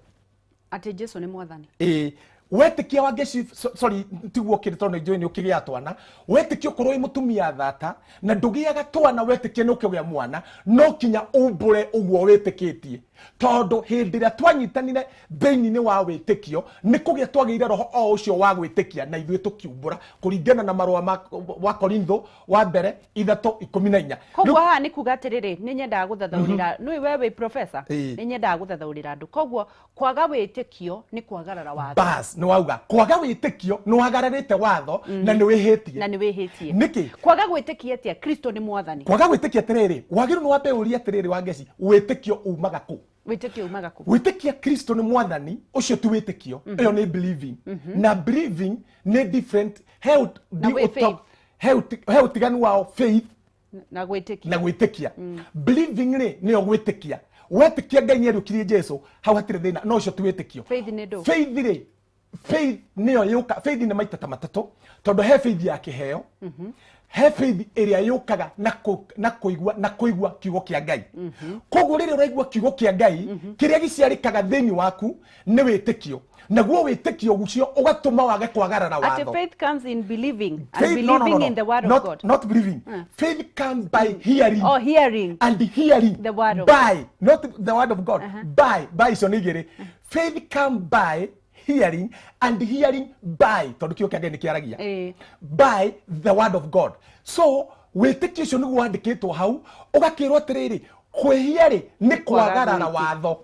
atĩ Jesu nĩ mwathani. Ĩĩ, wetĩkia wa Ngeci, sorry, tiguo kĩrĩ tondũ nĩ njũĩ nĩ ũkĩgĩa twana. Wetĩkia ũkorwo wĩ mũtumia thata na ndũgĩaga twana, wetĩkia nĩ ũkĩgĩa mwana, no kinya umbũre ũguo wĩtĩkĩtie. Tondũ hĩndĩ ĩrĩa twanyitanire thĩinĩ wa wĩtĩkio, nĩ kũgĩa twagĩire roho o ũcio wa gwĩtĩkia na ithuĩ tũkiumbũra kũringana na marũa wa Korintho wa mbere 3:14. Koguo haha nĩ kuga atĩrĩrĩ, nĩ nyendaga gũthathaũrĩra, nĩũĩ we wĩ professor, Ĩĩ. nĩ nyendaga gũthathaũrĩra andũ. Koguo kwaga wĩtĩkio nĩ kwagarara watho. Bas, nĩ wauga kwaga wĩtĩkio nĩ wagararĩte watho na nĩ wĩhĩtie. Na nĩ wĩhĩtie. Nĩkĩ? Kwaga gwĩtĩkia atĩa Kristo nĩ mwathani? Kwaga gwĩtĩkia atĩrĩrĩ, wagĩrĩirwo nĩ wambe ũrie atĩrĩrĩ Wangeci, wĩtĩkio umaga kũ? Wĩtĩkio umaga kũ? Gwĩtĩkia Kristo nĩ mwathani, ũcio ti wĩtĩkio, ĩyo nĩ believing. Na believing nĩ different. He Na wĩ faith. he ũtiganu wa faith Na gwĩtĩkia. Na gwĩtĩkia. Believing rĩ nĩyo gwĩtĩkia. Wetĩkia Ngai nĩ ariũkirie Jesu, hau hatirĩ thĩna, no ũcio ti wĩtĩkio. Faith nĩ ndũ? Faith rĩ, faith nĩyo yũka, faith nĩ maita ta matatũ, tondũ he faith ya kĩheo, he faith ĩrĩa yũkaga na kũigua, na kũigua kiugo kĩa Ngai. Koguo rĩrĩa ũraigua kiugo kĩa Ngai, kĩrĩa gĩciarĩkaga thĩinĩ waku nĩ wĩtĩkio. Naguo wĩtĩkio ũcio ũgatũma wage kwagarara Ati watho. faith comes in believing and Faith, believing no, no, no, no. in the word of Not, God. Not believing. Faith comes by hearing. Oh, hearing. And hearing. The word of by, not the word of God. By, by icio nĩ igĩrĩ. Faith comes by hearing and hearing by, tondũ kiugo kĩa Ngai nĩ kĩaragia. By the word of God. So, wĩtĩkio ũcio nĩguo wandĩkĩtwo hau, ũgakĩrwo atĩrĩrĩ, kwĩhia rĩ, nĩ kwagarara Kwaga watho.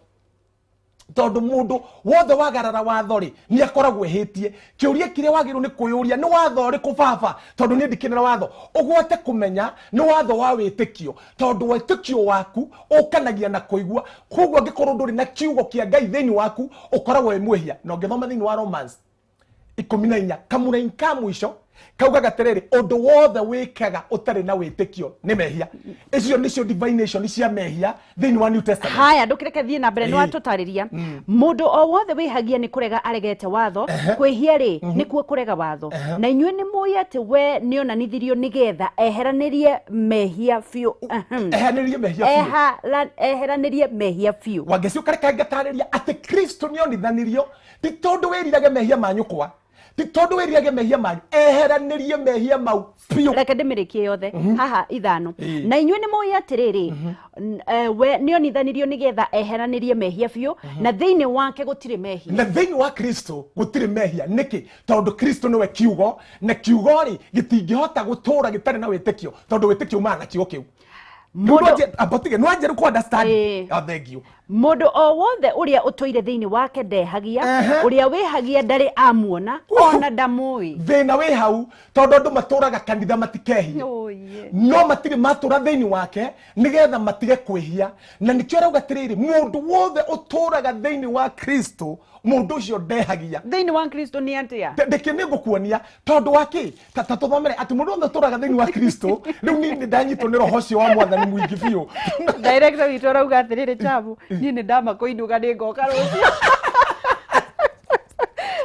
Tondũ mũndũ wothe wagarara watho rĩ, nĩ akoragwo ehĩtie. Kĩũria kĩrĩa wagĩrĩirwo nĩ kwĩyũria, nĩ watho ũrĩkũ baba? Tondũ niĩ ndikĩrĩ na watho. Ũgwate kũmenya nĩ watho wa wĩtĩkio, tondũ wĩtĩkio waku ũkanagia na kũigua. Koguo angĩkorwo ndũrĩ na kiugo kĩa Ngai thĩinĩ waku, ũkoragwo wĩ mwĩhia. Na ũngĩthoma thĩinĩ wa Romans 14, kamũraini ka mũico kaugaga atĩrĩrĩ, ũndũ wothe wĩkaga ũtarĩ na wĩtĩkio nĩ mehia. Icio nĩcio divination cia mehia thĩinĩ wa New Testament. Haya, ndũkĩreke thiĩ na mbere, nĩ Ĩĩ. watũtarĩria. Mũndũ o wothe wĩhagia nĩ kũrega aregete watho, kwĩhia rĩ nĩkuo kũrega watho. Na inyuĩ nĩ mũĩ atĩ we nĩonanithirio nĩgetha eheranĩrie mehia biũ. Eheranĩrie mehia biũ. Eheranĩrie mehia biũ. Wangeci ũkareka ngatarĩria atĩ Kristo nĩonithanirio ti tondũ wĩrirage mehia ma nyũkwa, ti tondũ wĩrirage mehia manyu, eheranĩrie mehia mau biũ. Reke ndĩmĩrĩkie yothe haha 5. Ĩĩ. Na inyuĩ nĩ mũĩ atĩrĩrĩ, we nĩonithanirio nĩgetha eheranĩrie mehia biũ, na thĩinĩ wake gũtirĩ mehia. Na thĩinĩ wa Kristo gũtirĩ mehia. Nĩkĩ? Tondũ Kristo nĩwe kiugo, na kiugo rĩ gĩtingĩhota gũtũũra gĩtarĩ na wĩtĩkio, tondũ wĩtĩkio umaga na kiugo kĩu. Ambotige nwanjeru ku understand. Ĩĩ. Oh, thank you. Mũndũ o wothe ũrĩa ũtũire thĩinĩ wake ndehagia. Ehe. Ũrĩa wĩhagia ndarĩ amuona ona ndamũĩ. Thĩna wĩ hau tondũ andũ matũraga kanitha matikehie, no matirĩ matũra thĩinĩ wake nĩgetha matige kwĩhia, na nĩkĩo arauga atĩrĩrĩ, mũndũ wothe ũtũraga thĩinĩ wa Kristo, mũndũ ũcio ndehagia. Thĩinĩ wa Kristo nĩ atĩa? Ndeke nĩ ngũkuonia tondũ wa kĩ ta tũthomere atĩ mũndũ wothe ũtũraga thĩinĩ wa Kristo. Rĩu niĩ nĩ ndanyitwo nĩ roho ũcio wa Mwathani mũingĩ biũ. Director witũ arauga atĩrĩrĩ, chabu niĩ nĩ ndama kũinũka, nĩ ngoka rũciũ.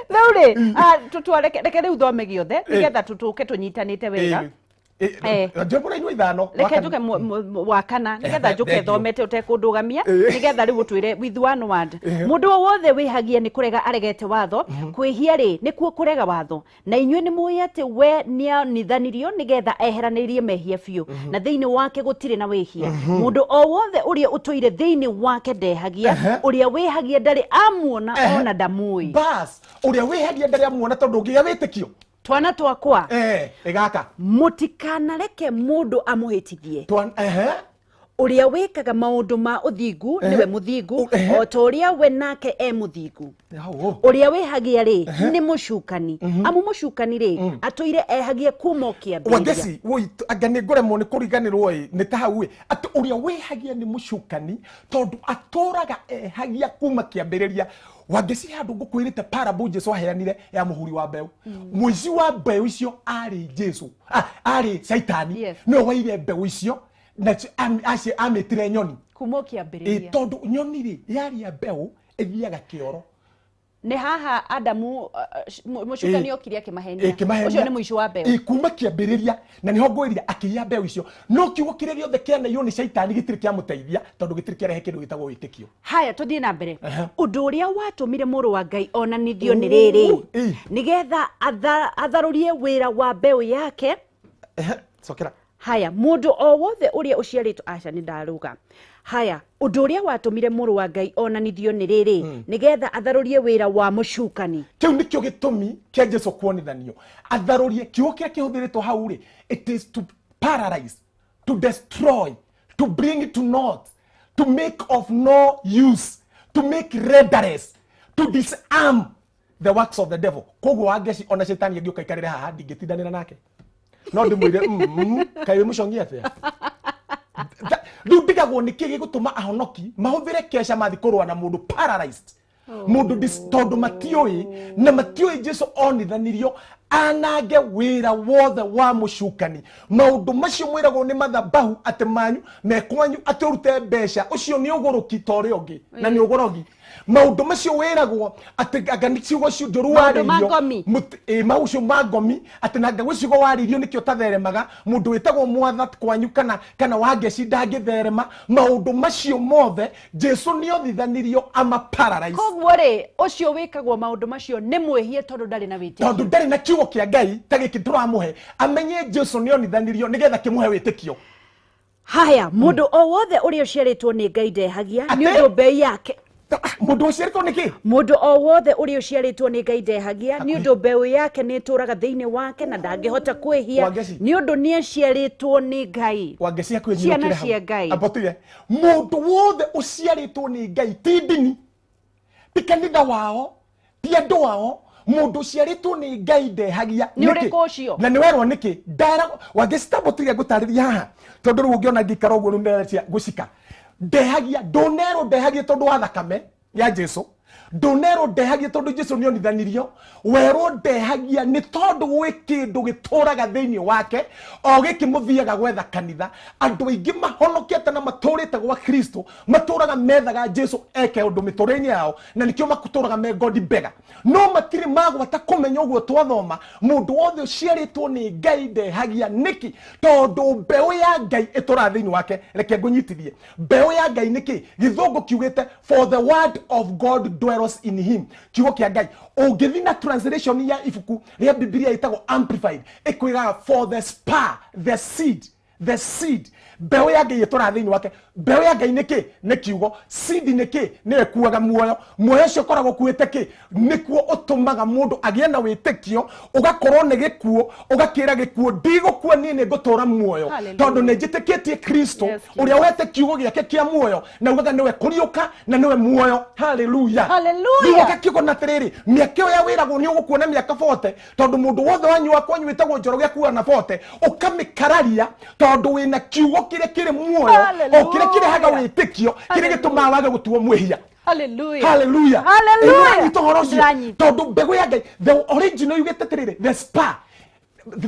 Rĩu rĩ, reke rĩu thome gĩothe nĩgetha tũtũke tũnyitanĩte wega. Eh. Njũra 5. Reke njuke wa kana nĩgetha njuke. Thank you. Thomete ũtekũndũgamia. Nĩgetha rĩu ũtwĩre with one word. Mũndũ o wothe wĩhagia nĩ kũrega aregete watho, kwĩhia rĩ nĩkuo kũrega watho. Na inyuĩ nĩ mũĩ atĩ we nĩonithanirio nĩgetha eheranĩrie mehia biũ, na thĩinĩ wake gũtirĩ na wĩhia. Mũndũ o wothe ũrĩa ũtũire thĩinĩ wake ndehagia, ũrĩa wĩhagia ndarĩ amuona ona ndamũĩ. Bas, ũrĩa wĩhagia ndarĩ amuona, tondũ ũngĩgĩa wĩtĩkio. Twana twakwa, ĩgaka. Mũtikanareke mũndũ amũhĩtithie. Ehe. Ũrĩa wĩkaga maũndũ ma ũthingu nĩwe mũthingu, o ta ũrĩa we nake e mũthingu. Hau, oh. Ũrĩa wĩhagia rĩ nĩ mũcukani, amu mũcukani rĩ atũire ehagia kuma o kĩambĩrĩria. Wangeci woi, anga nĩ ngũremwo nĩ kũriganĩrwo ĩ nĩ ta hau ĩ atĩ ũrĩa wĩhagia nĩ mũcukani tondũ atũraga ehagia kuma kĩambĩrĩria. Wangeci, handũ ngũkwĩrĩte parable Jesu aheanire ya mũhuri wa mbeũ, mũici wa mbeũ icio arĩ Jesu, arĩ Caitani. Nĩwe waire mbeũ icio na amĩtire nyoni. Kuma o Ĩ, kĩambĩrĩria. Tondũ nyoni rĩ yaria mbeũ ĩthiaga kĩoro. Nĩ haha Adamu, mũcukani okire akĩmahenia. Ĩkĩmahenia. Ũcio nĩ mũici wa mbeũ. Kuma kĩambĩrĩria, na nĩho ngwĩrire akĩiya mbeũ icio, no kiugo kĩrĩa gĩothe kĩanaiywo nĩ caitani gĩtirĩ kĩamũteithia tondũ gĩtirĩ kĩarehe kĩndũ gĩtagwo wĩtĩkio. Haya, tũthiĩ na mbere. Ũndũ ũrĩa watũmire mũrũ wa Ngai onanithio nĩ rĩrĩ, nĩgetha atharũrie wĩra wa mbeũ yake. Ehe, cokera. Haya, mũndũ o wothe ũrĩa ũciarĩtwo, aca, nĩ ndaruga. Haya, ũndũ ũrĩa watũmire mũrũ wa Ngai onanithio nĩ rĩrĩ, nĩgetha atharũrie wĩra wa mũcukani. Kĩu nĩkĩo gĩtũmi kĩa Jesu kuonithanio atharũrie. Kiugo kĩrĩa kĩhũthĩrĩtwo hau rĩ, it is to paralyze, to destroy, to bring to naught, to make of no use, to make renderless, to disarm the works of the devil. Koguo Wangeci, ona cetani angĩũka ikarĩre haha, ndingĩtindanĩra nake, no ndĩmwĩre, kaĩ wĩ mũcongi atĩa?" Rĩu ndigagwo nĩkĩ gĩgũtũma ahonoki mahũthĩre keca mathi kũrũa na mũndũ paralyzed, mũndũ tondũ matiũĩ na matiũĩ Jesu onithanirio anange wĩra wothe wa mũcukani. Maũndũ macio mwĩragwo nĩ mathabahu atĩ manyu mekwanyu atĩ ũrute mbeca, ũcio nĩ ũgũrũki ta ũrĩa ũngĩ na nĩ ũgorogi. Maũndũ macio wĩragwo atĩ anga nĩ ciugo cio njũru Maũndũ ma warĩirio. ngomi. Maũcio ma ngomi atĩ na anga gwĩ ciugo warĩirio nĩkĩo ũtatheremaga, mũndũ wĩtagwo mwatha kwanyu kana Wangeci ndangĩtherema. Maũndũ macio mothe Jesu nĩothithanirio ama paralyze. Koguo rĩ, ũcio wĩkagwo maũndũ macio nĩ mwĩhie tondũ ndarĩ na wĩtĩkio. Tondũ ndarĩ na kiugo kĩa Ngai ta gĩkĩ tũramũhe amenye Jesu nĩonithanirio nĩgetha kĩmũhe wĩtĩkio. Haya, mũndũ o wothe ũrĩa ũciarĩtwo nĩ Ngai ndehagia nĩ Atĩ? ũndũ mbei yake. Mũndũ ũciarĩtwo nĩ kĩ? Mũndũ o wothe ũrĩa ũciarĩtwo nĩ Ngai ndehagia nĩ ũndũ mbeũ yake nĩ ĩtũraga thĩinĩ wake, na ndangĩhota kwĩhia Wangeci. nĩ ũndũ nĩ aciarĩtwo nĩ Ngai. Wangeci, hakuhĩ Ciana nyinũkĩre hau. cia Ngai. Ambotire mũndũ wothe ũciarĩtwo nĩ Ngai, ti ndini, ti kanitha wao, ti andũ ao, mũndũ ũciarĩtwo nĩ Ngai ndehagia. Nĩ Nĩkĩ? ũrĩkũ ũcio? Na nĩ werwo nĩkĩ ndera Wangeci, tambotire ngũtarĩria haha tondũ rĩu ũngĩona ngĩikara ũguo rĩu ndĩrecia gũcika. Ndehagia, ndũnerwo ndehagia tondũ wa thakame ya Jesu, ndũnerwo ndehagia tondũ Jesu nĩ onithanirio, werwo ndehagia nĩ tondũ gwĩ kĩndũ gĩtũraga thĩinĩ wake o gĩkĩ mũthiaga gwetha kanitha. Andũ aingĩ mahonokete na matũrĩte gwa Kristo matũraga methaga Jesu eke ũndũ mĩtũrĩre-inĩ yao, na nĩkĩo matũraga me ngodi mbega, no matirĩ magwata kũmenya ũguo twathoma, mũndũ wothe ũciarĩtwo nĩ Ngai ndehagia. Nĩkĩ? Tondũ mbeũ ya Ngai ĩtũraga thĩinĩ wake. Reke ngũnyitithie, mbeũ ya Ngai nĩkĩ? Gĩthũngũ kiugĩte, "For the word of God dwells in him." Kiugo kĩa Ngai, ũngĩthi na translation ya ibuku rĩa Bibilia ĩtagwo Amplified, ĩkwĩraga, "For the spur, the seed The seed, mbeũ ya Ngai ĩtũraga thĩinĩ wake. Mbeũ ya Ngai nĩ kĩ? Nĩ kiugo. Seed nĩ kĩ? Nĩyo ĩkuaga muoyo. Muoyo ũcio ũkoragwo ũkuĩte kĩ? Nĩkuo ũtũmaga mũndũ agĩe na wĩtĩkio, ũgakorwo nĩ gĩkuũ, ũgakĩra gĩkuũ, ndigũkua niĩ nĩ ngũtũra muoyo. Hallelujah. Tondũ nĩ njĩtĩkĩtie Kristo Yes, Lord. ũrĩa ũhete kiugo gĩake kĩa muoyo na ugaga nĩwe kũriũka na nĩwe muoyo. Hallelujah. Hallelujah. Rĩu ũgakĩgona atĩrĩrĩ, mĩaka ĩyo ya wĩragwo nĩ ũgũkuona mĩaka 40, tondũ mũndũ wothe wanyua kwanyu wĩtagwo Njoroge akuaga na 40, ũkamĩkararia tondũ wĩna kiugo kĩrĩa kĩrĩ muoyo, o kĩrĩa kĩrehaga wĩtĩkio, kĩrĩa gĩtũmaga wage gũtuo mwĩhia. Hallelujah. Hallelujah. Hallelujah. Nĩũranyita ũhoro ũcio? Ndĩranyita. Tondũ mbegũ ya Ngai, the original yugĩte atĩrĩrĩ, the spa,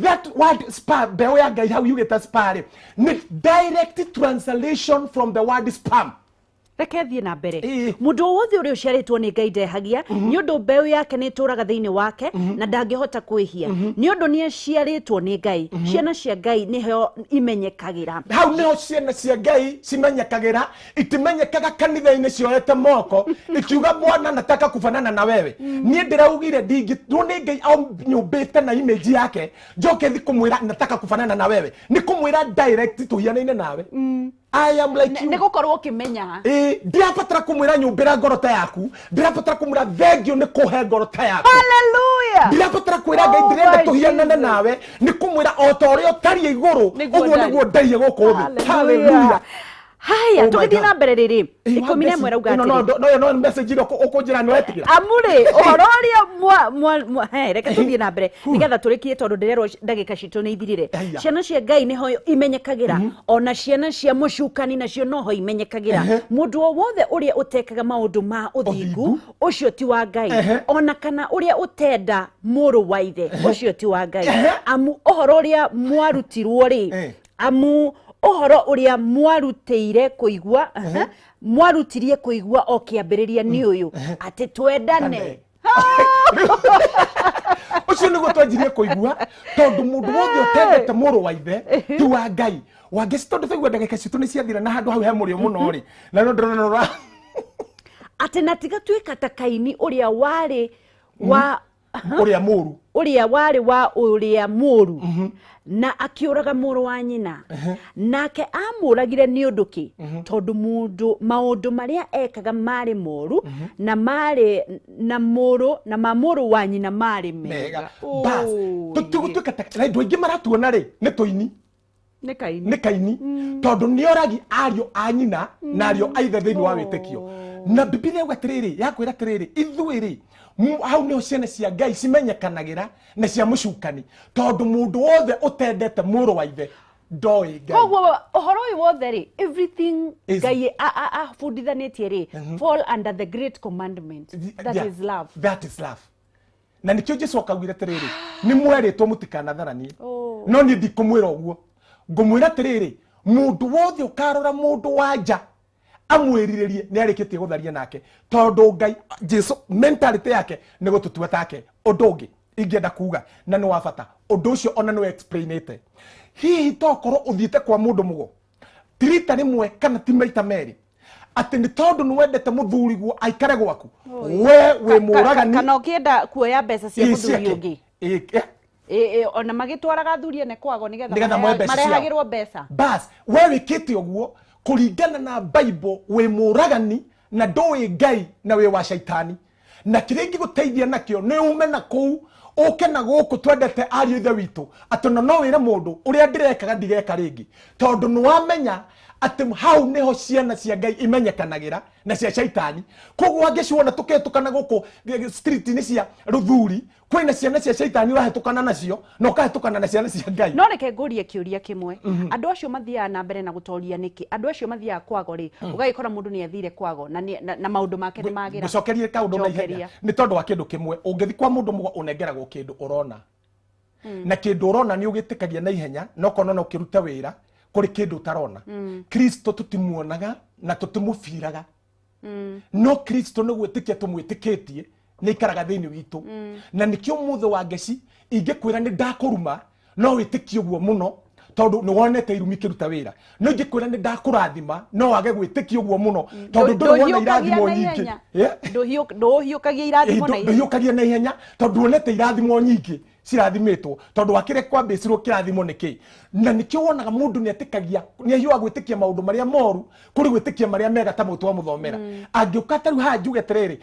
that word spa, mbeũ ya Ngai hau yugĩte spa rĩ, nĩ direct translation from the word spam. Reke thiĩ na mbere. Ĩĩ. Mũndũ o wothe ũrĩa ũciarĩtwo nĩ Ngai ndehagia, nĩ ũndũ mbeũ yake nĩ ĩtũũraga thĩinĩ wake, na ndangĩhota kwĩhia, nĩ ũndũ nĩ aciarĩtwo nĩ Ngai. Ciana cia Ngai nĩho imenyekagĩra. Hau nĩho ciana cia Ngai cimenyekagĩra, itimenyekaga kanitha-inĩ cioete moko ikiuga Bwana nataka kufanana na wewe. Niĩ ndĩraugire ndingĩtwo nĩ Ngai anyũmbĩte na image yake njoke thi kũmwĩra nataka kufanana na wewe, nĩ kũmwĩra direct tũhianaine nawe. I am like you. Nĩ gũkorwo ũkĩmenya. Ĩĩ, ndirabatara kũmwĩra nyũmbĩra ngoro ta yaku, ndirabatara kũmwĩra thengio nĩ kũhe ngoro ta yaku. Hallelujah. Ndirabatara kwĩra Ngai Oh ndĩrenda my tũhianane Jesus. nawe, nĩ kũmwĩra o ta ũrĩa ũtariĩ igũrũ, Nĩguo ũguo ndariĩ. nĩguo ndariĩ gũkũ thĩ. Hallelujah. Haya, Oh my tũgĩthiĩ God. na mbere rĩrĩ, Ĩĩ, 11 rauga ĩno atĩrĩ. no no message ĩrĩa ũkũnjĩra nĩ wetĩkĩra. Amurĩ ũhoro ũrĩa he, reke tũthiĩ na mbere nĩgetha tũrĩkie, tondũ ndĩrerwo ndagĩka citũ nĩ ithirire. Aya. Ciana cia Ngai nĩho imenyekagĩra, ona ciana cia mũcukani nacio noho imenyekagĩra. Mũndũ o wothe ũrĩa ũtekaga maũndũ ma ũthingu, Ũthingu. ũcio ti wa Ngai, Ehe. ona kana ũrĩa ũtenda mũrũ wa ithe, ũcio ti wa Ngai. Ehe. Amu ũhoro ũrĩa mwarutirwo rĩ, Eh. amu ũhoro ũrĩa mwarutĩire kũigua, aha, mwarutirie kũigua o kĩambĩrĩria nĩ ũyũ, atĩ twendane. Ũcio nĩguo twanjirie kũigua, tondũ mũndũ wothe ũtendete mũrũ wa ithe ti wa Ngai. Wangeci, tondũ twaigua ndagĩka citũ nĩ ciathira na handũ hau he mũrĩo mũno rĩ, na no ndĩrona nĩ Atĩ na tiga tuĩka ta Kaini ũrĩa warĩ wa ũrĩa mũru, ũrĩa warĩ wa ũrĩa mũru na akĩũraga mũrũ wa nyina. Nake amũragire nĩ ũndũ kĩ? Tondũ mũndũ maũndũ marĩa ekaga marĩ moru, na marĩ na mũrũ na ma mũrũ wa nyina marĩ mega. mega. Bas, tũtigũtuĩka ta na andũ aingĩ maratuona rĩ, nĩ tũini. Nĩ Kaini. Nĩ Kaini, tondũ nĩ oragi ariũ a nyina na ariũ a ithe thĩinĩ wa wĩtĩkio. Na Bibilia yauga atĩrĩrĩ, yakwĩra atĩrĩrĩ, ithuĩ rĩ, hau nĩho ciana cia Ngai cimenyekanagĩra na cia mũcukani, tondũ mũndũ wothe ũtendete mũrũ wa ithe ndoĩ Ngai. Koguo ũhoro ũyũ wothe rĩ, everything Is Ngai abundithanĩtie rĩ, fall under the great commandment that Yeah, is love. That is love. Na nĩkĩo Jesu akaugire atĩrĩrĩ, nĩ mwerĩtwo mũtikanatharanie, Oh. no niĩ ndikũmwĩra ũguo, ngũmwĩra atĩrĩrĩ, mũndũ wothe ũkarora mũndũ wa nja amwĩrirĩrie nĩ arĩkĩtie gũtharia nake, tondũ Ngai Jesu mentality yake nĩ gũtũtua take. Ũndũ ũngĩ ingĩenda kuga na nĩ wa bata, ũndũ ũcio ona nĩ explainĩte, hihi tokorwo ũthiĩte kwa mũndũ mũgo ti rita rĩmwe kana ti maita merĩ, atĩ nĩ tondũ nĩ wendete mũthuriguo aikare gwaku, we wĩ mũragani. Kana ũkĩenda kuoya mbeca cia Ĩ, mũthuri ciake. ũngĩ. Ĩ, ĩ, Ĩ, ĩ, ona magĩtwaraga athuri ene kwago nĩgetha nĩgetha moe mbeca ciao. marehagĩrwo mbeca. Bas, we wĩkĩte ũguo kũringana na Bible wĩ mũragani na ndũĩ Ngai na wĩ wa caitani, na kĩrĩa ingĩgũteithia nakĩo nĩ ume na kũu ũke na gũkũ twendete ariũ ithe witũ, atĩ no wĩre mũndũ ũrĩa ndĩrekaga ndigeka rĩngĩ, tondũ nĩ wamenya atĩ hau nĩho ciana cia Ngai imenyekanagĩra na cia caitani. Koguo angĩciona tũkĩhetũkana gũkũ street-inĩ cia rũthuri, kwĩna ciana cia caitani ũrahetũkana nacio na ũkahetũkana na ciana cia Ngai. No reke ngũrie kĩũria kĩmwe, andũ acio mathiaga na mbere na gũtoria nĩkĩ? Andũ acio mathiaga kwago rĩ, ũgagĩkora mũndũ nĩ athire kwago na na maũndũ make nĩ magĩra. Ngũcokerie kaũndũ na ihenya. Njokeria. Nĩ tondũ wa kĩndũ kĩmwe, ũngĩthi kwa mũndũ mũgo ũnengeragwo kĩndũ ũrona, na kĩndũ ũrona nĩ ũgĩtĩkagia na ihenya, na ũkona no kĩrute wĩra kũrĩ kĩndũ ũtarona. Kristo tũtimuonaga na tũtimũbiraga, no Kristo nĩ gwĩtĩkia tũmwĩtĩkĩtie nĩ aikaraga thĩinĩ witũ. Na nĩkĩo mũthĩ wa ngeci ingĩkwĩra nĩ ndakũruma, no wĩtĩkie ũguo mũno tondũ nĩ wonete irumi ikĩruta wĩra, no ingĩkwĩra nĩ ndakũrathima, no wage gwĩtĩkia ũguo mũno tondũ ndũrĩ wona Ndũhiũkagia irathimo na nyingĩ. ihenya. Yeah. Ndũhiũkagia irathimo na ihenya. Ndũhiũkagia na ihenya tondũ wonete irathimo nyingĩ Cirathimĩtwo tondũ wa kĩrĩa kwambĩcirwo kĩrathimo nĩ kĩ na nĩkĩo wonaga mũndũ nĩetĩkagia nĩahiũhaga gwĩtĩkia maũndũ marĩa moru kũrĩ gwĩtĩkia marĩa mega ta mũtũ wa mũthomera. Angĩũka ta rĩu haha njuge atĩrĩrĩ,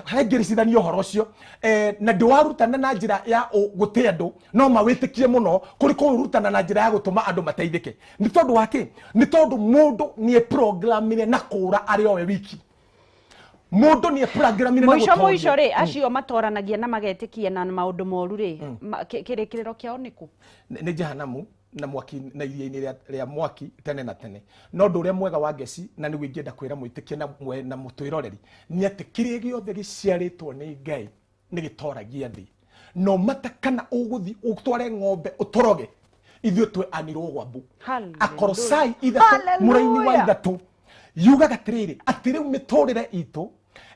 hengĩricithania ũhoro ũcio, na ndĩwarutana na njĩra ya gũte andũ no mawĩtĩkie mũno kũrĩ kũũrutana na njĩra ya gũtũma andũ mateithĩke. Nĩ tondũ wa kĩ? Nĩ tondũ mũndũ nĩeprogramire na kũũra arĩ o we wiki. Mũndũ nĩeprogramire na Mũico gũtongia. Mũico rĩ, acio matoranagia na magetĩkia na maũndũ moru rĩ, kĩrĩkĩrĩro kĩao nĩ kũ? Nĩ jehanamu na mwaki na iria-inĩ rĩa mwaki tene na tene. No ũndũ ũrĩa mwega wa Ngeci na nĩguo ingĩenda kwĩra mwĩtĩkia na mũtwĩroreri nĩ atĩ kĩrĩa gĩothe gĩciarĩtwo nĩ Ngai nĩ gĩtoragia thĩ. No mata kana ũgũthiĩ ũtware ng'ombe ũtoroge, ithuĩ twĩ anirwo gwambu. Hallelujah. Akorosai 3 mũraini wa Hallelujah. 3 yugaga atĩrĩrĩ, atĩ rĩu mĩtũrĩre itũ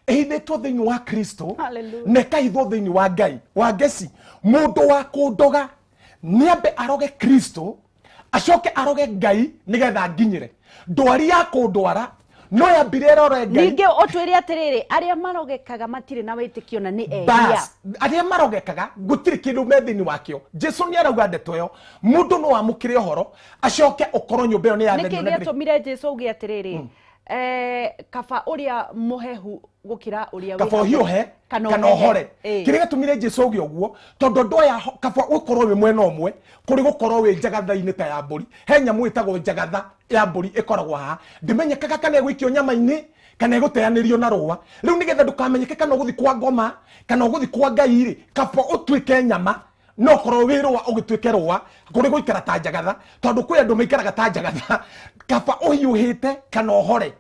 ĩhithĩtwo thĩinĩ wa Kristo Hallelujah. na ĩkahithwo thĩinĩ wa Ngai. Wa Ngeci, mũndũ wa kũndoga nĩambe aroge Kristo acoke aroge Ngai nĩgetha nginyĩre. Ndwari ya kũndwara no yambire ĩrore Ngai. Ningĩ ũtwĩre atĩrĩrĩ, arĩa marogekaga matirĩ na wĩtĩkio na nĩ ehia. Bas, arĩa marogekaga gũtirĩ kĩndũ me thĩinĩ wakĩo. Jesu nĩ arauga ndeto ĩyo, mũndũ no amũkĩre ũhoro acoke ũkorwo nyũmba ĩyo nĩ yatherio Nĩkĩ na ndĩrĩ- gĩatũmire Jesu auge atĩrĩrĩ, kaba ũrĩa mũhehu gũkĩra ũrĩa wĩ kaba ũhiũhe kana kana ũhore. Ĩĩ. Kĩrĩa gĩatũmire Jesu auge ũguo tondũ andũ aya kaba ũkorwo wĩ mwena ũmwe kũrĩ gũkorwo wĩ njagatha-inĩ ta ya mbũri. He nyamũ ĩtagwo njagatha ya mbũri ĩkoragwo haha, ndĩmenyekaga kana ĩgũikio nyama-inĩ kana ĩgũteanĩrio na rũa. Rĩu nĩgetha ndũkamenyeke kana ũgũthiĩ kwa ngoma kana ũgũthiĩ kwa Ngai rĩ, kaba ũtuĩke nyama no korwo wĩ rũa ũgĩtuĩke rũa kũrĩ gũikara ta njagatha, tondũ kwĩ andũ maikaraga ta njagatha. Kaba ũhiũhĩte kana ũhore,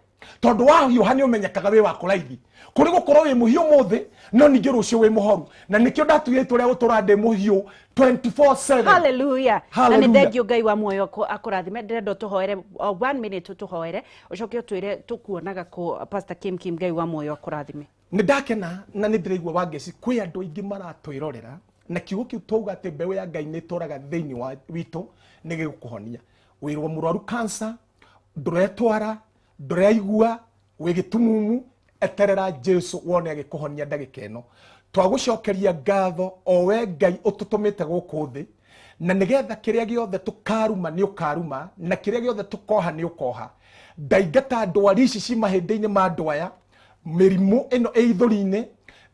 tondũ wahiũha nĩ ũmenyekaga wĩ wa kũraithi kũrĩ gũkorwo wĩ mũhiũ mũthĩ no ningĩ rũciũ wĩ mũhoru. Na nĩkĩo ndatuire itua rĩa gũtũra ndĩ mũhiũ 24/7. Hallelujah. Na nĩ Hallelujah. thengiũ Ngai wa muoyo akũrathime. Ndĩrenda ũtũhoere, 1 minute ũtũhoere ũcoke ũtwĩre tũkuonaga kũ. Pastor Kim Kim, Ngai wa muoyo akũrathime. Nĩ ndakena na nĩ ndĩraigua wa Ngeci kwĩ andũ aingĩ maratwĩrorera na kiugo kĩu twauga atĩ mbeũ ya Ngai nĩ ĩtũraga thĩinĩ wa witũ nĩ gĩgũkũhonia. Wĩrwo mũrwaru cancer, ndũretwara, ndũraigua, wĩ gĩtumumu, eterera Jesu wone agĩkũhonia ndagĩka ĩno. Twagũcokeria ngatho o we Ngai ũtũtũmĩte gũkũ thĩ, na nĩgetha kĩrĩa gĩothe tũkaruma nĩ ũkaruma, na kĩrĩa gĩothe tũkoha nĩ ũkoha. Ndaingata ndwari ici ci mahĩndĩ-inĩ ma andũ aya, mĩrimũ ĩno ĩ ithũri-inĩ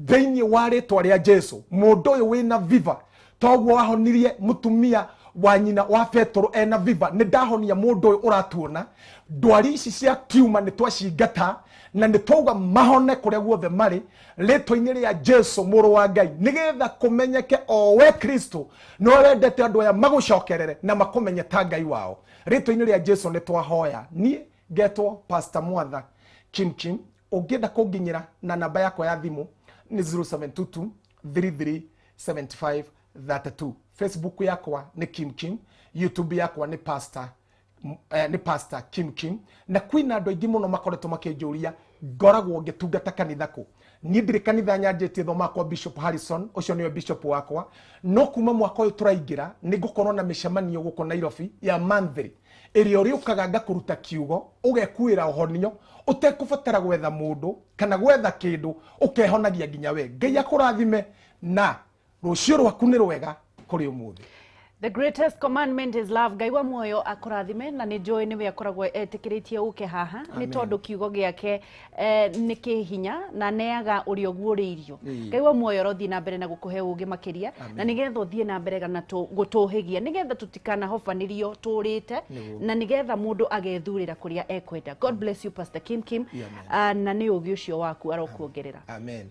thĩinĩ wa rĩtwa rĩa Jesu. Mũndũ ũyũ wĩna viva toguo wahonirie mũtumia wa nyina wa Petero ena viva, nĩ ndahonia mũndũ ũyũ ũratuona. Ndwari ici cia tiuma nĩ twacingata na nĩ twauga mahone kũrĩa guothe marĩ rĩtwa-inĩ rĩa Jesu mũrũ wa Ngai, nĩgetha kũmenyeke o we Kristo no wendete andũ aya magũcokerere na makũmenye ta Ngai wao. Rĩtwa-inĩ rĩa Jesu nĩ twahoya. Niĩ ngetwo Pastor Mwatha Kim Kim. Ũngĩenda kũnginyĩra na namba yakwa ya thimũ nĩ 0722 33 75 32. Facebook yakwa nĩ Kim Kim, YouTube yakwa nĩ Pastor nĩ Pastor Kim Kim. Na kwĩna andũ aingĩ mũno makoretwo makĩnjũria ngoragwo ngĩtungata kanitha kũ. Niĩ ndirĩ kanitha nyanjĩtie, thoma kwa Bishop Harrison, ũcio nĩwe bishop wakwa. No kuma mwaka ũyũ tũraingĩra nĩ ngũkorwo na mĩcemanio gũkũ Nairobi ya monthly ĩrĩa ũrĩũkaga ngakũruta kiugo ũgekuĩra ũhonio ũtekũbatara gwetha mũndũ kana gwetha kĩndũ, ũkehonagia nginya we. Ngai akũrathime na rũciũ rwaku nĩ rwega kũrĩ ũmũthĩ. The greatest commandment is love. Ngai wa muoyo akũrathime na nĩ njũĩ nĩwe akoragwo etĩkĩrĩtie ũke haha nĩ tondũ kiugo gĩake nĩ kĩ hinya na neaga ũrĩa ũguũrĩirio. Ngai wa muoyo arothiĩ na mbere na gũkũhe ũũgĩ makĩria na nĩgetha ũthiĩ na mbere na gũtũhĩgia nĩgetha tũtikanahobanĩrio tũrĩte na nĩgetha mũndũ agethurĩra kũrĩa ekwenda. God bless you Pastor Kim Kim. Amen. Na nĩ ũũgĩ ũcio waku arokuongerera. Amen.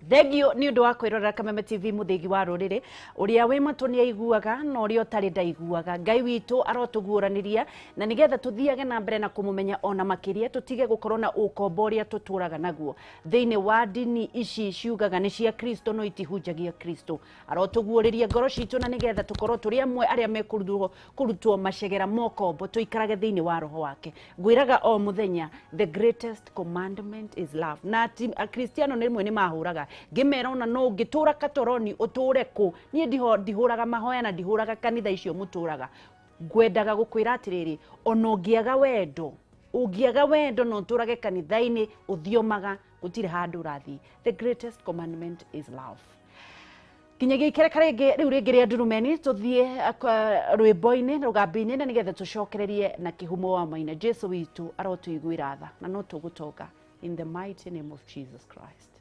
Thengio nĩ ũndũ wa kwĩrorera Kameme TV, mũthĩgi wa rũrĩrĩ. Ũrĩa wĩ matũ nĩ aiguaga na ũrĩa ũtarĩ ndaiguaga. Ngai witũ arotũguũranĩria na nĩgetha tũthiage na mbere na kũmũmenya ona makĩria, tũtige gũkorwo na ũkombo ũrĩa tũtũraga naguo thĩinĩ wa ndini ici ciugaga nĩ cia Kristo no itihunjagia Kristo. Arotũguũrĩria ngoro citũ na nĩgetha tũkorwo tũrĩ amwe arĩa mekũrutwo kũrutwo macegera mokombo, tũikarage thĩinĩ wa roho wake. Ngwĩraga o mũthenya, the greatest commandment is love. Na akristiano nĩ rĩmwe nĩ mahũraga ngĩmera ona no ũngĩtũra katoroni ũtũre kũ, niĩ ndihũraga mahoya na ndihũraga kanitha icio mũtũraga. Ngwendaga gũkwĩra atĩrĩrĩ, ona ũngĩaga wendo, ũngĩaga wendo na ũtũrage kanitha-inĩ ũthiomaga, gũtirĩ handũ ũrathiĩ. The greatest commandment is love. Nginyagia ikereka rĩngĩ rĩu rĩngĩ rĩa ndurumeni, tũthiĩ rwĩmbo-inĩ, rũgambi-inĩ, na nĩgetha tũcokererie na kĩhumo wa maina. Jesu witũ arotũiguĩra tha na no tũgũtonga, in the mighty name of Jesus Christ.